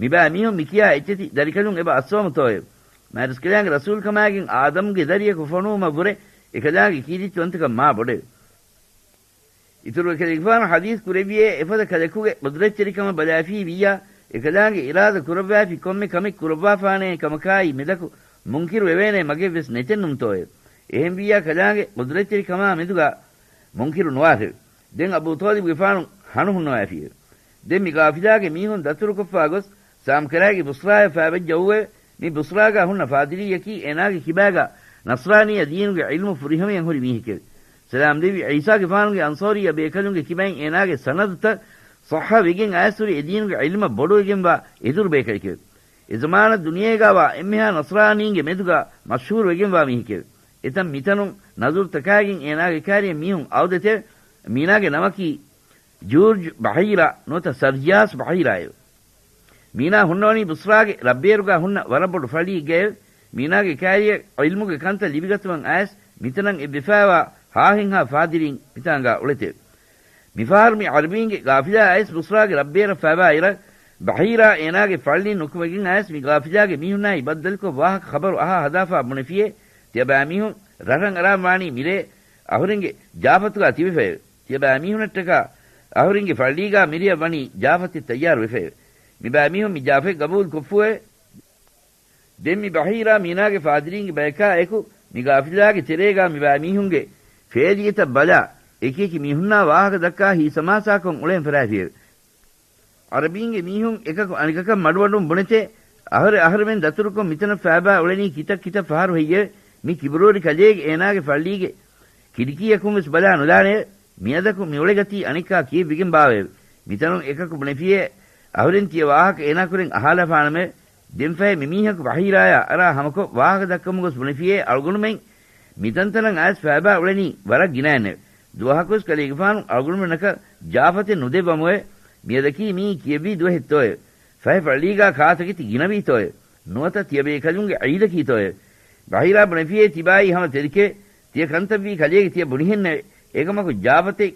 މިބައިމީހުން މިކިޔާ އެއްޗެތި ދަރިކަލުން އެބަ އައްސަވަމުތޯއެވެ؟ މާތްރަސްކަލާނގެ ރަސޫލުކަމާގެން އާދަމްގެ ދަރިޔަކު ފޮނުވުމަށްވުރެ އެކަލާނގެ ކީރިތިވަންތަކަން މާ ބޮޑެވެ. އިތުރު ކަލޭގެފާނު ޙަދީޘް ކުރެއްވިއޭ، އެފަދަ ކަލަކުގެ ޤުދްރަތްތެރިކަމަށް ބަލާފިއި ވިއްޔާ، އެކަލާނގެ އިރާދަ ކުރައްވާފި ކޮންމެ ކަމެއް ކުރައްވާފާނޭ ކަމަކާއި މެދަކު މުންކިރު ވެވޭނޭ މަގެއްވެސް ނެތެއްނުންތޯއެވެ؟ އެހެންވިއްޔާ ކަލާނގެ ޤުދްރަތްތެރިކަމާ މެދުގާ މުންކިރު ނުވާށެވެ. ދެން އަބޫ ޠާލިބުގެފާނު ހަނު ހުންނަވައިފިއެވެ. ދެން މި ޤާފިލާގެ މީހުން ދަތުރުކޮށްފާ ގޮސް ސާމްކަރާގެ ބުޞްރާޔަށް ފައިބައްޖައޫއެވެ. މި ބުޞްރާގާ ހުންނަ ފާދިރީއަކީ އޭނާގެ ކިބާގާ ނަޞްރާނީއްޔަ ދީނުގެ ޢިލްމު ފުރިހަމަޔަށް ހުރި މީހެކެވެ. ސަލާމް ދެއްވި ޢީސާގެފާނުގެ އަންޞާރީއްޔަ ބޭކަލުންގެ ކިބައިން އޭނާގެ ސަނަދުތައް ޞައްޙަ ވެގެން އައިސްހުރި އެދީނުގެ ޢިލްމަށް ބޮޑުވެގެންވާ އެދުރު ބޭކަލެކެވެ. އެޒަމާނަށް ދުނިޔޭގާވާ އެންމެހާ ނަޞްރާނީންގެ މެދުގާ މަޝްހޫރު ވެގެންވާ މީހެކެވެ. އެތަން މިތަނުން ނަޒުރު ތަކާގެން އޭނާގެ ކާރިޔަށް މީހުން އައުދެތެވެ. މީނާގެ ނަމަކީ ޖޫރްޖް ބަހީރާ ނުވަތަ ސަރްޖިއާސް ބަހީރާއެވެ. މީނާ ހުންނަވަނީ ބުޞްރާގެ ރަށްބޭރުގާ ހުންނަ ވަރަށް ބޮޑު ފައްޅިއެއްގައެވެ. މީނާގެ ކާރިޔަށް ޢިލްމުގެ ކަންތައް ލިބިގަތުމަށް އައިސް މިތަނަށް އެއްވެފައިވާ ހާހެއްހާ ފާދިރީން މިތާނގާ އުޅެތެވެ. މިފަހަރު މި ޢަރަބީންގެ ޤާފިލާ އައިސް ބުޞްރާގެ ރަށްބޭރަށް ފައިބާއިރަށް، ބަހީރާ އޭނާގެ ފައްޅިން ނުކުމެގެން އައިސް މި ޤާފިލާގެ މީހުންނާއި ބައްދަލުކޮށް ވާހަކަ ޚަބަރު އަހާ ހަދާފާ ބުނެފިއޭ، ތިޔަބައިމީހުން ރަށަށް އަރާން ވާނީ މިރޭ އަހުރެންގެ ޖާފަތުގާ ތިބެފައެވެ. ތިޔަބައިމީހުނަށްޓަކާ އަހުރެންގެ ފައްޅީގާ މިރެއަށް ވަނީ ޖާފަތެއް ތައްޔާރު ވެފައެވެ. މިބައިމީހުން މި ޖާފަތް ގަބޫލު ކޮށްފޫއެވެ. ދެން މި ބަހީރާ މީނާގެ ފާދިރީންގެ ބަޔަކާ އެކު މި ގާފިލާގެ ތެރޭގާ މިބައިމީހުންގެ ފޭލިގެތައް ބަލާ، އެކިއެކި މީހުންނާ ވާހަކަ ދައްކާ ހިތްސަމާސާކޮށް އުޅެން ފަރާފިއެވެ. ޢަރަބީންގެ މީހުން އެކަކު އަނެކަކަށް މަޑުމަޑުން ބުނެތޭ، އަހަރެ އަހަރެމެން ދަތުރުކޮށް މިތަނަށް ފައިބާ އުޅެނީ ކިތައް ކިތައް ފަހަރު ހެއްޔެވެ؟ މި ކިބުރުވެރި ކަލޭގެ އޭނާގެ ފައްޅީގެ ކިޑިކީއަކުން ވެސް ބަލާ ނުލާނެއެވެ. މިއަދަކު މި އުޅެގަތީ އަނެއްކާ ކިޔެއްވިގެން ބާވައެވެ. މިތަނުން އެކަކު ބުނެފިއޭ، އަހުރެން ތިޔަ ވާހަކަ އޭނާކުރެން އަހާލާފާނަމެވެ. ދެންފަހެ މިމީހަކު ބަހީރާޔާ އަރާ ހަމަކޮށް ވާހަކަ ދައްކަމުން ގޮސް ބުނެފިއޭ، އަޅުގަނޑުމެން މިތަންތަނަށް އައިސް ފައިބާ އުޅެނީ ވަރަށް ގިނައެއްނެވެ. ދުވަހަކުވެސް ކަލޭގެފާނު އަޅުގަނޑުމެންނަކަށް ޖާފަތެއް ނުދެއްވަމުއެވެ. މިއަދަކީ މިއީ ކިޔެއްވީ ދުވަހެއްތޯއެވެ؟ ފަހެ ފައްޅީގާ ކާތަކެތި ގިނަވީތޯއެވެ؟ ނުވަތަ ތިޔަބޭކަލުންގެ ޢީދަކީތޯއެވެ؟ ބަހީރާ ބުނެފިއޭ ތިބާއީ ހަމަ ތެދެކެވެ. ތިޔަ ކަންތައްވީ ކަލޭގެ ތިޔަ ބުނިހެންނެވެ. އެކަމަކު ޖާފަތެއް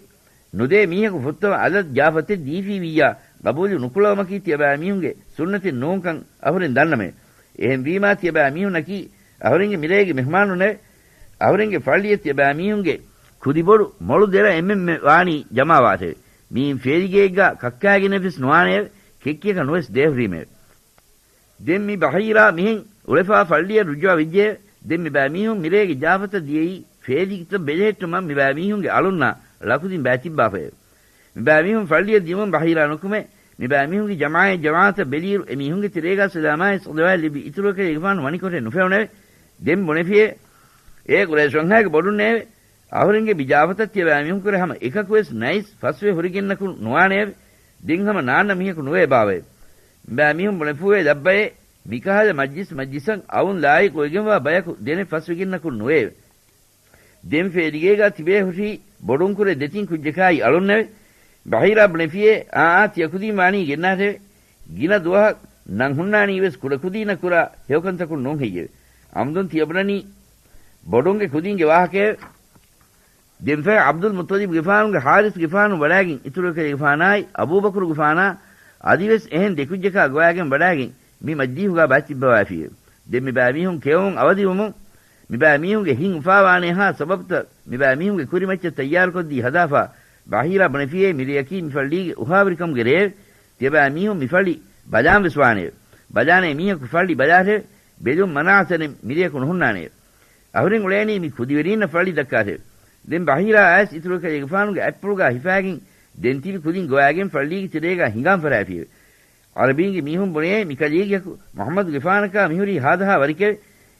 ނުދޭ މީހަކު ފުއްތަމަ އަލަށް ޖާފަތެއް ދީފީ ވިއްޔާ، ގަބޫލު ނުކުޅަވުމަކީ ތިޔަބައިމީހުންގެ ސުންނަތެއް ނޫންކަން އަހުރެން ދަންނަމެވެ. އެހެންވީމާ ތިޔަބައިމީހުންނަކީ އަހުރެންގެ މިރޭގެ މެހުމާނުންނެވެ. އަހުރެންގެ ފައްޅިއަށް ތިޔަބައިމީހުންގެ ކުދިބޮޑު މޮޅު ދެރަ އެންމެންމެ ވާނީ ޖަމާވާށެވެ. މިއިން ފޭލިގެއެއްގާ ކައްކާގެނެއްވެސް ނުވާނެއެވެ. ކެއްކިޔަކަށް ނުވެސް ދޭހުރީމެވެ. ދެން މި ބަހީރާ މިހެން އުޅެފާ ފައްޅިއަށް ރުޖުވާ ވެއްޖެއެވެ. ދެން މިބައިމީހުން މިރޭގެ ޖާފަތަށް ދިޔައީ ފޭލިގެތައް ބެލެހެއްޓުމަށް މިބައިމީހުންގެ އަޅުންނާ ޅަކުދިން ބައިތިއްބާފައެވެ. މިބައިމީހުން ފައްޅިއަށް ދިޔުމުން ބަހީރާ ނުކުމެ، މިބައިމީހުންގެ ޖަމާޢަތް ޖަމާޢަތަށް ބެލިއިރު އެމީހުންގެ ތެރޭގާ ސަލާމާއި ޞަލަވާތް ލިބި އިތުރު ކަލޭގެފާނު ވަނިކޮށެއް ނުފެނުނެވެ. ދެން ބުނެފިއޭ، އޭ ޤުރައިޝް ވަންހާގެ ބޮޑުންނޭވެ! އަހުރެންގެ މި ޖާފަތަށް ތިޔަބައިމީހުންކުރެ ހަމަ އެކަކުވެސް ނައިސް ފަސްވެ ހުރެގެންނަކުން ނުވާނެއެވެ. ދެން ހަމަ ނާންނަ މީހަކު ނުވޭ ބާވައެވެ. މިބައިމީހުން ބުނެފޫއޭ ލައްބައޭ، މިކަހަލަ މަޖްލިސް މަޖްލިސަށް އައުން ލާއިޤުވެގެންވާ ބަޔަކު ދެނެއް ފަސްވެގެންނަކުން ނުވެއެވެ. ދެން ފޭލިގޭގާ ތިބޭހުށީ ބޮޑުންކުރެ ދެތިން ކުއްޖަކާއި އަޅުންނެވެ. ބަހީރާ ބުނެފިއޭ، އާ އާ ތިޔަ ކުދީން ވާނީ ގެންނާށެވެ. ގިނަ ދުވަހަށް ނަން ހުންނާނީވެސް ކުޑަކުދީންނަށް ކުރާ ހެޔޮކަންތަކުން ނޫން ހެއްޔެވެ؟ އަމުދުން ތިޔަބުނަނީ ބޮޑުންގެ ކުދީންގެ ވާހަކައެވެ. ދެންފަހެ ޢަބްދުލް މުއްޠަލިބްގެފާނުގެ ޙާރިސްގެފާނު ވަޑާގެން އިތުރުކަލޭގެފާނާއި އަބޫބަކުރުގެފާނާ އަދިވެސް އެހެން ދެކުއްޖަކާ ގޮވާގެން ވަޑާގެން މި މަޖްލީހުގާ ބައިތިއްބަވާފިއެވެ. ދެން މިބައިމީހުން ކެއުމުން އަވަދިވުމުން މިބައިމީހުންގެ ހިތް އުފާވާނޭހާ ސަބަބުތައް މިބައިމީހުންގެ ކުރިމައްޗަށް ތައްޔާރުކޮށްދީ ހަދާފާ ބަހީރާ ބުނެފިއޭ، މިރެޔަކީ މި ފައްޅީގެ އުހާވެރިކަމުގެ ރެއެވެ. ތިޔަބައިމީހުން މި ފައްޅި ބަލާން ވެސް ވާނެއެވެ. ބަލާނޭ މީހަކު ފައްޅި ބަލާށެވެ. ބެލުން މަނާ ތަނެއް މިރެޔަކު ނުހުންނާނެއެވެ. އަހުރެން އުޅޭނީ މި ކުދިވެރީންނަށް ފައްޅި ދައްކާށެވެ. ދެން ބަހީރާ އައިސް އިތުރު އެކަލޭގެފާނުގެ އަތްޕުޅުގާ ހިފާގެން ދެން ތިބި ކުދިން ގޮވާގެން ފައްޅީގެ ތެރޭގާ ހިނގާން ފަށާފިއެވެ. އަރަބީންގެ މީހުން ބުނެޔޭ، މި ކަލޭގެއަކު މުޙައްމަދުގެފާނަކާ މިހުރީ ހާދަހާ ވަރެކެވެ.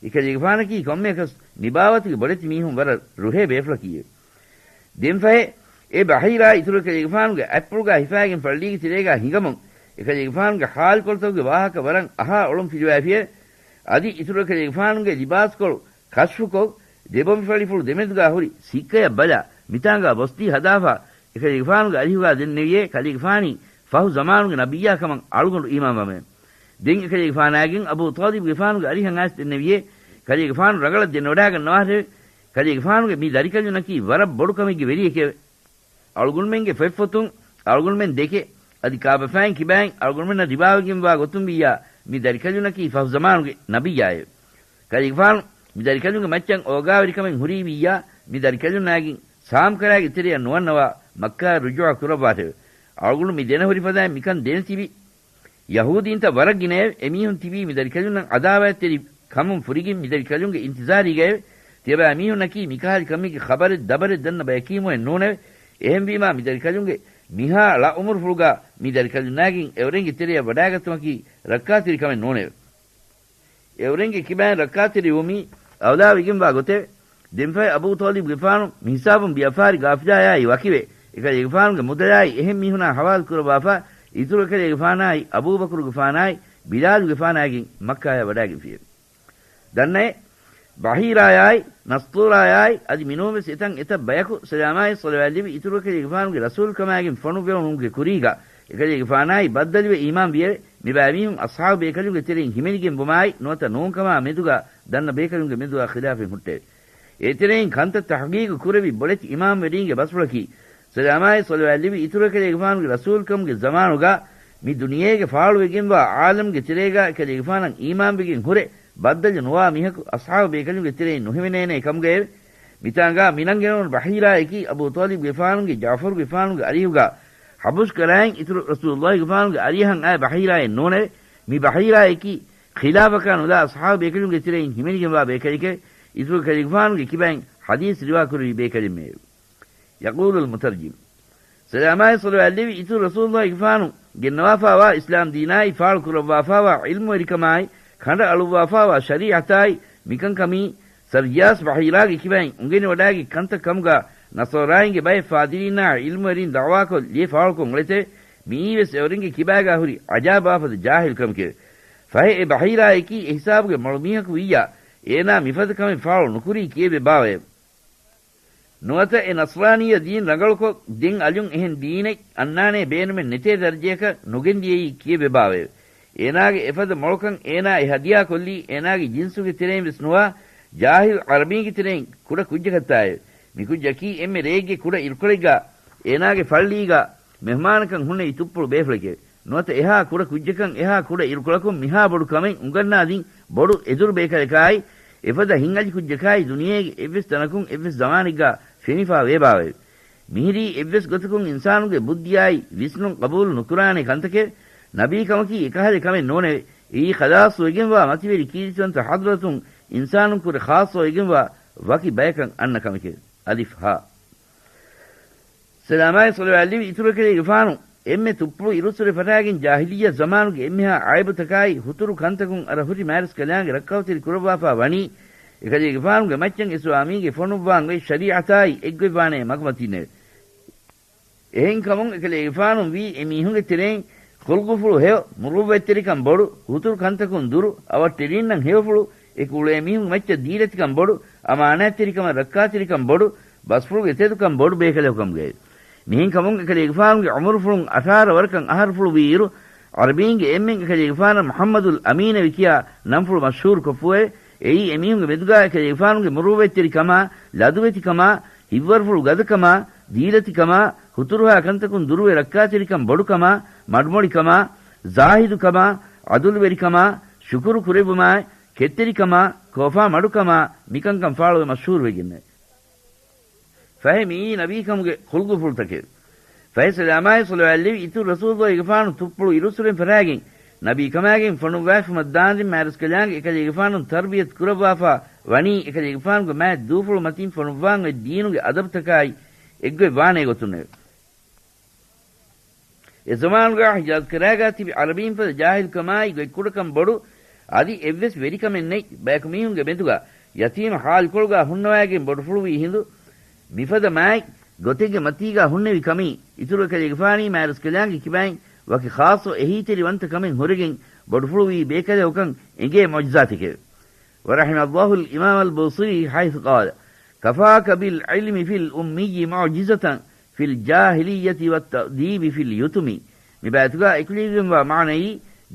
އެކަލޭގެފާނަކީ ކޮންމެއަކަސް މިބާވަތުގެ ބޮޑެތި މީހުން ވަރަށް ރުހޭ ބޭފުޅަކީއެވެ. ދެންފަހެ، އެ ބަހީރާ އިތުރު އެކަލޭގެފާނުގެ އަތްޕުޅުގާ ހިފާގެން ފައްޅީގެ ތެރޭގާ ހިނގަމުން، އެކަލޭގެފާނުގެ ޙާލުކޮޅުތަކުގެ ވާހަކަ ވަރަށް އަހާ އޮޅުން ފިލުވާފިއެވެ. އަދި އިތުރު އެކަލޭގެފާނުގެ ލިބާސްކޮޅު ކަޝްފުކޮށް، ދެބޮނބިފަޅިފުޅު ދެމެދުގާ ހުރި ސިއްކަޔަށް ބަލާ، މިތާނގާ ބޮސްތީ ހަދާފާ، އެކަލޭގެފާނުގެ އަރިހުގާ ދެންނެވިއޭ، ކަލޭގެފާނީ ފަހު ޒަމާނުގެ ނަބިއްޔާ ކަމަށް އަޅުގަނޑު އީމާންވަމެވެ. ދެން އެކަލޭގެފާނާގެން އަބޫ ޠާލިބުގެފާނުގެ އަރިހަށް އައިސް ދެންނެވިއޭ، ކަލޭގެފާނު ރަނގަޅަށް ދެނެވަޑާގަންނަވާށެވެ. ކަލޭގެފާނުގެ މި ދަރިކަލުންނަކީ ވަރަށް ބޮޑު ކަމެއްގެ ވެރިއެކެވެ. އަޅުގަނޑުމެންގެ ފޮތްފޮތުން އަޅުގަނޑުމެން ދެކެ، އަދި ކާބަފައިން ކިބައިން އަޅުގަނޑުމެންނަށް ރިވާވެގެންވާ ގޮތުން ވިއްޔާ، މި ދަރިކަލުންނަކީ ފަހު ޒަމާނުގެ ނަބިއްޔާއެވެ. ކަލޭގެފާނު މި ދަރިކަލުންގެ މައްޗަށް އޯގާވެރިކަމެއް ހުރީ ވިއްޔާ، މި ދަރިކަލުންނާގެން ސާމްކަރާގެ ތެރެއަށް ނުވަންނަވާ، މައްކާއަށް ރުޖޫޢަ ކުރައްވާށެވެ. އަޅުގަނޑު މި ދެނެހުރި ފަދައިން މިކަން ދެނެތިބި، ޔަހޫދީންތައް ވަރަށް ގިނައެވެ. އެމީހުން ތިބީ މި ދަރިކަލުންނަށް އަދާވާތްތެރި ކަމުން ފުރިގެން މި ދަރިކަލުންގެ އިންތިޒާރީގައެވެ. ތިޔަބައިމީހުންނަކީ މިކަހަލި ކަމެއްގެ ޚަބަރެއް ދަބަރެއް ދަންނަ ބަޔަކީމުއެއް ނޫނެވެ. އެހެންވީމާ މި ދަރިކަލުންގެ މިހާ ޅަ އުމުރުފުޅުގާ މި ދަރިކަލުންނާގެން އެއުރެންގެ ތެރެއަށް ވަޑާގަތުމަކީ ރައްކާތެރި ކަމެއް ނޫނެވެ. އެއުރެންގެ ކިބައިން ރައްކާތެރިވުމީ އައުލާވެގެންވާ ގޮތެވެ. ދެންފަހެ އަބޫ ޠާލިބުގެފާނު މިހިސާބުން ބިޔަފާރި ގާފިލާޔާއި ވަކިވެ، އެކަލޭގެފާނުގެ މުދަލާއި އެހެން މީހުނާ ހަވާލު ކުރައްވާފާ، އިތުރު އެކަލޭގެފާނާއި އަބޫބަކުރުގެފާނާއި ބިލާލުގެފާނާގެން މައްކާޔަށް ވަޑާގެންފިއެވެ. ދަންނައޭ، ބަހީރާޔާއި ނަސްޠޫރާޔާއި އަދި މިނޫންވެސް އެތަން އެތައް ބަޔަކު ސަލާމާއި ޞަލަވާތްލެއްވި އިތުރު އެކަލޭގެފާނުގެ ރަސޫލުކަމާގެން ފޮނުއްވެވުމުގެ ކުރީގަ، އެކަލޭގެފާނާއި ބައްދަލުވެ އީމާންވިއެވެ. މިބައިމީހުން އަޞްޙާބު ބޭކަލުންގެ ތެރެއިން ހިމެނިގެން ވުމާއި ނުވަތަ ނޫންކަމާ މެދުގަ ދަންނަ ބޭކަލުންގެ މެދުގަ ޚިލާފެއް ހުއްޓެވެ. އެތެރެއިން ކަންތައް ތަޙްޤީޤު ކުރެއްވި ބޮޑެތި އިމާމްވެރީންގެ ބަސްފުޅަކީ، ސަލާމާއި ޞަލަވާތްލެއްވި އިތުރު އެކަލޭގެފާނުގެ ރަސޫލުކަމުގެ ޒަމާނުގަ މި ދުނިޔޭގެ ފާޅުވެގެންވާ ޢާލަމްގެ ތެރޭގަ އެކަލޭގެފާނަށް އީމާންވެގެން ހުރެ، ބައްދަލު ނުވާ މީހަކު އަޞްޙާބު ބޭކަލުންގެ ތެރެއިން ނުހިމެނޭނޭ ކަމުގައެވެ. މިތާނގާ މިނަންގެނެވުނު ބަޙީރާއަކީ އަބޫ ޠާލިބުގެފާނުގެ ޖަޢުފަރުގެފާނުގެ އަރިހުގާ ޙަބުޝް ކަރާއިން އިތުރު ރަސޫލުﷲ ގެފާނުގެ އަރިހަށް އައި ބަޙީރާއެއް ނޫނެވެ. މި ބަޙީރާއަކީ ޚިލާފަކާ ނުލާ އަޞްޙާބު ބޭކަލުންގެ ތެރެއިން ހިމެނިގެންވާ ބޭކަލެކެވެ. އިތުރު ކަލޭގެފާނުގެ ކިބައިން ޙަދީޘް ރިވާ ކުރެއްވި ބޭކަލެއްމެއެވެ. ޔަޤޫލުލް މުތަރްޖިމް. ސަލާމާއި ޞަލަވާތްލެއްވި އިތުރު ރަސޫލުﷲ ގެފާނު ގެންނަވާފާވާ އިސްލާމް ދީނާއި ފާޅު ކުރައްވާފާވާ ޢިލްމުވެރިކަމާއި ކަނޑައަޅުއްވާފާވާ ޝަރީޢަތާއި މިކަންކަމީ ސަރްޖާސް ބަޙީރާގެ ކިބައިން އުނގެނިވަޑާގި ކަންތައް ކަމުގާ ނަޞާރާއިންގެ ބައެއް ފާދިރީންނާ ޢިލްމުވެރިން ދަޢުވާކޮށް ލިޔެ ފާޅުކޮށް އުޅެތެވެ. މިއީވެސް އެއުރެންގެ ކިބާގާ ހުރި ޢަޖާބާފަދަ ޖާހިލް ކަމެކެވެ. ފަހެ އެ ބަޙީރާއަކީ އެހިސާބުގެ މޮޅު މީހަކު ވިއްޔާ، އޭނާ މިފަދަ ކަމެއް ފާޅު ނުކުރީ ކިއެވެ ބާވައެވެ. ނުވަތަ އެ ނަޞްރާނިއްޔަ ދީން ރަނގަޅުކޮށް، ދެން އަލުން އެހެން ދީނެއް އަންނާނޭ ބޭނުމެއް ނެތޭ ދަރަޖަޔަކަށް ނުގެންދިޔައީ ކިއެވެ ބާވައެވެ. އޭނާގެ އެފަދަ މޮޅުކަން އޭނާ އެ ހަދިޔާ ކޮށްލީ އޭނާގެ ޖިންސުގެ ތެރެއިން ވެސް ނުވާ، ޖާހިލް ޢަރަބީންގެ ތެރެއިން ކުޑަ ކުއްޖަކަށްތާއެވެ. މި ކުއްޖަކީ އެންމެ ރެއެއްގެ ކުޑަ އިރުކޮޅެއްގާ އޭނާގެ ފައްޅީގާ މެހުމާނަކަށް ހުންނެވި ތުއްޕުޅު ބޭފުޅެކެވެ. ނުވަތަ އެހާ ކުޑަ ކުއްޖަކަށް އެހާ ކުޑަ އިރުކޮޅަކުން މިހާ ބޮޑު ކަމެއް އުނގަންނާދިން ބޮޑު އެދުރު ބޭކަލަކާއި، އެފަދަ ހިތްހަލި ކުއްޖަކާއި ދުނިޔޭގެ އެއްވެސް ތަނަކުން އެއްވެސް ޒަމާނެއްގާ ފެނިފާ ވޭބާވެ. މިހިރީ އެއްވެސް ގޮތަކުން އިންސާނުންގެ ބުއްދިއާއި ވިސްނުން ޤަބޫލު ނުކުރާނެ ކަންތަކެވެ. ނަބީކަމަކީ އެކަހަލަ ކަމެއް ނޫނެވެ. އެއީ ޚަލާޞުވެގެންވާ މަތިވެރި ކީރިތިވަންތަ ޙަޟްރަތުން އިންސާނުންކުރެ ޚާއްޞަވެގެންވާ ވަކި ބަޔަކަށް އަންނަ ކަމެކެވެ. އަލިފް ހާ. ސަލާމާއި ޞަލަވާތްލެއްވި އިތުރު އެކަލޭގެފާނު އެންމެ ތުއްޕުޅު އިރުއްސުރެ ފަށާގެން ޖާހިލިއްޔަ ޒަމާނުގެ އެންމެހާ އައިބުތަކާއި ހުތުރު ކަންތަކުން އަރަ ހުރި މާތްރަސްކަލާނގެ ރައްކައުތެރި ކުރައްވާފާ ވަނީ، އެކަލޭގެފާނުގެ މައްޗަށް އިސްވާ މީގެ ފޮނުއްވާން އޮތް ޝަރީޢަތާއި އެއްގޮތްވާނޭ މަގުމަތީންނެވެ. އެހެންކަމުން އެކަލޭގެފާނު ވީ އެމީހުންގެ ތެރެއިން ޚުލްޤުފުޅު ހެޔޮ، މުރުއްވަތްތެރިކަން ބޮޑު، ހުތުރު ކަންތަކުން ދުރު، އަވަށްޓެރީންނަށް ހެޔޮފުޅު، އެކު އުޅޭ މީހުންގެ މައްޗަށް ދީލަތިކަން ބޮޑު، އަމާނާތްތެރިކަމަށް ރައްކާތެރިކަން ބޮޑު، ބަސްފުޅުގެ ތެދުކަން ބޮޑު ބޭކަލެކު ކަމުގައެވެ. މިހެންކަމުން އެކަލޭގެފާނުގެ ޢުމުރުފުޅުން އަށާރަ ވަރަކަށް އަހަރުފުޅު ވީއިރު، ޢަރަބީންގެ އެންމެން އެކަލޭގެފާނަށް މުޙައްމަދުލް އަމީނަވި ކިޔާ ނަންފުޅު މަޝްހޫރު ކޮށްފުއެވެ. އެއީ އެމީހުންގެ މެދުގާ އެކަލޭގެފާނުގެ މުރުއްވަތްތެރިކަމާ، ލަދުވެތިކަމާ، ހިތްވަރުފުޅު ގަދަކަމާ، ދީލަތިކަމާ، ހުތުރުހާ ކަންތަކުން ދުރުވެ ރައްކާތެރިކަން ބޮޑުކަމާ، މަޑުމޮޅިކަމާ، ޒާހިދުކަމާ، ޢަދުލުވެރިކަމާ، ޝުކުރު ކުރެއްވުމާއި، ކެތްތެރިކަމާ، ކޯފާ މަޑުކަމާ، މިކަންކަން ފާޅުވެ މަޝްހޫރުވެގެންނެވެ. ފަހެ މިއީ ނަބީކަމުގެ ޚުލްޤުފުޅުތަކެވެ. ފަހެ ސަލާމާއި ޞަލަވާތް ލެވި އިތުރު ރަސޫލުގެފާނު ތުއްޕުޅު އިރުއްސުރެން ފަށާގެން، ނަބީކަމާގެން ފޮނުއްވާފުމަށް ދާންދެން މާތްރަސްކަލާނގެ އެކަލޭގެފާނު ތަރުބިޔަތު ކުރައްވާފާ ވަނީ އެކަލޭގެފާނުގެ މާތް ދޫފުޅު މަތިން ފޮނުއްވާން އޮތް ދީނުގެ އަދަބުތަކާއި އެއްގޮތް ވާނޭ ގޮތުންނެވެ. އެ ޒަމާނުގާ ހިޖާޒް ކަރާގާ ތިބި ޢަރަބީންފަދަ ޖާހިލްކަމާއި ގޮތްކުޑަކަން ބޮޑު، އަދި އެއްވެސް ވެރިކަމެއް ނެތް ބަޔަކު މީހުންގެ މެދުގާ ޔަތީމު ޙާލުކޮޅުގާ ހުންނަވައިގެން ބޮޑުފުޅުވީ ހިނދު، މިފަދަ މާތް ގޮތެއްގެ މަތީގާ ހުންނެވި ކަމީ، އިތުރު އެކަލޭގެފާނީ މާތްރަސްކަލާނގެ ކިބައިން ވަކި ޚާއްޞަ އެހީތެރިވަންތަ ކަމެއް ހުރެގެން ބޮޑުފުޅުވީ ބޭކަލެއްކަން އެނގޭ މުޢުޖިޒާތެކެވެ. ورحم الله الإمام البوصيري حيث قال: كفاك بالعلم في الأمي معجزة في الجاهلية والتأديب في اليتم. މި ބައިތުގާ އެކުލެވިގެންވާ މާނައީ،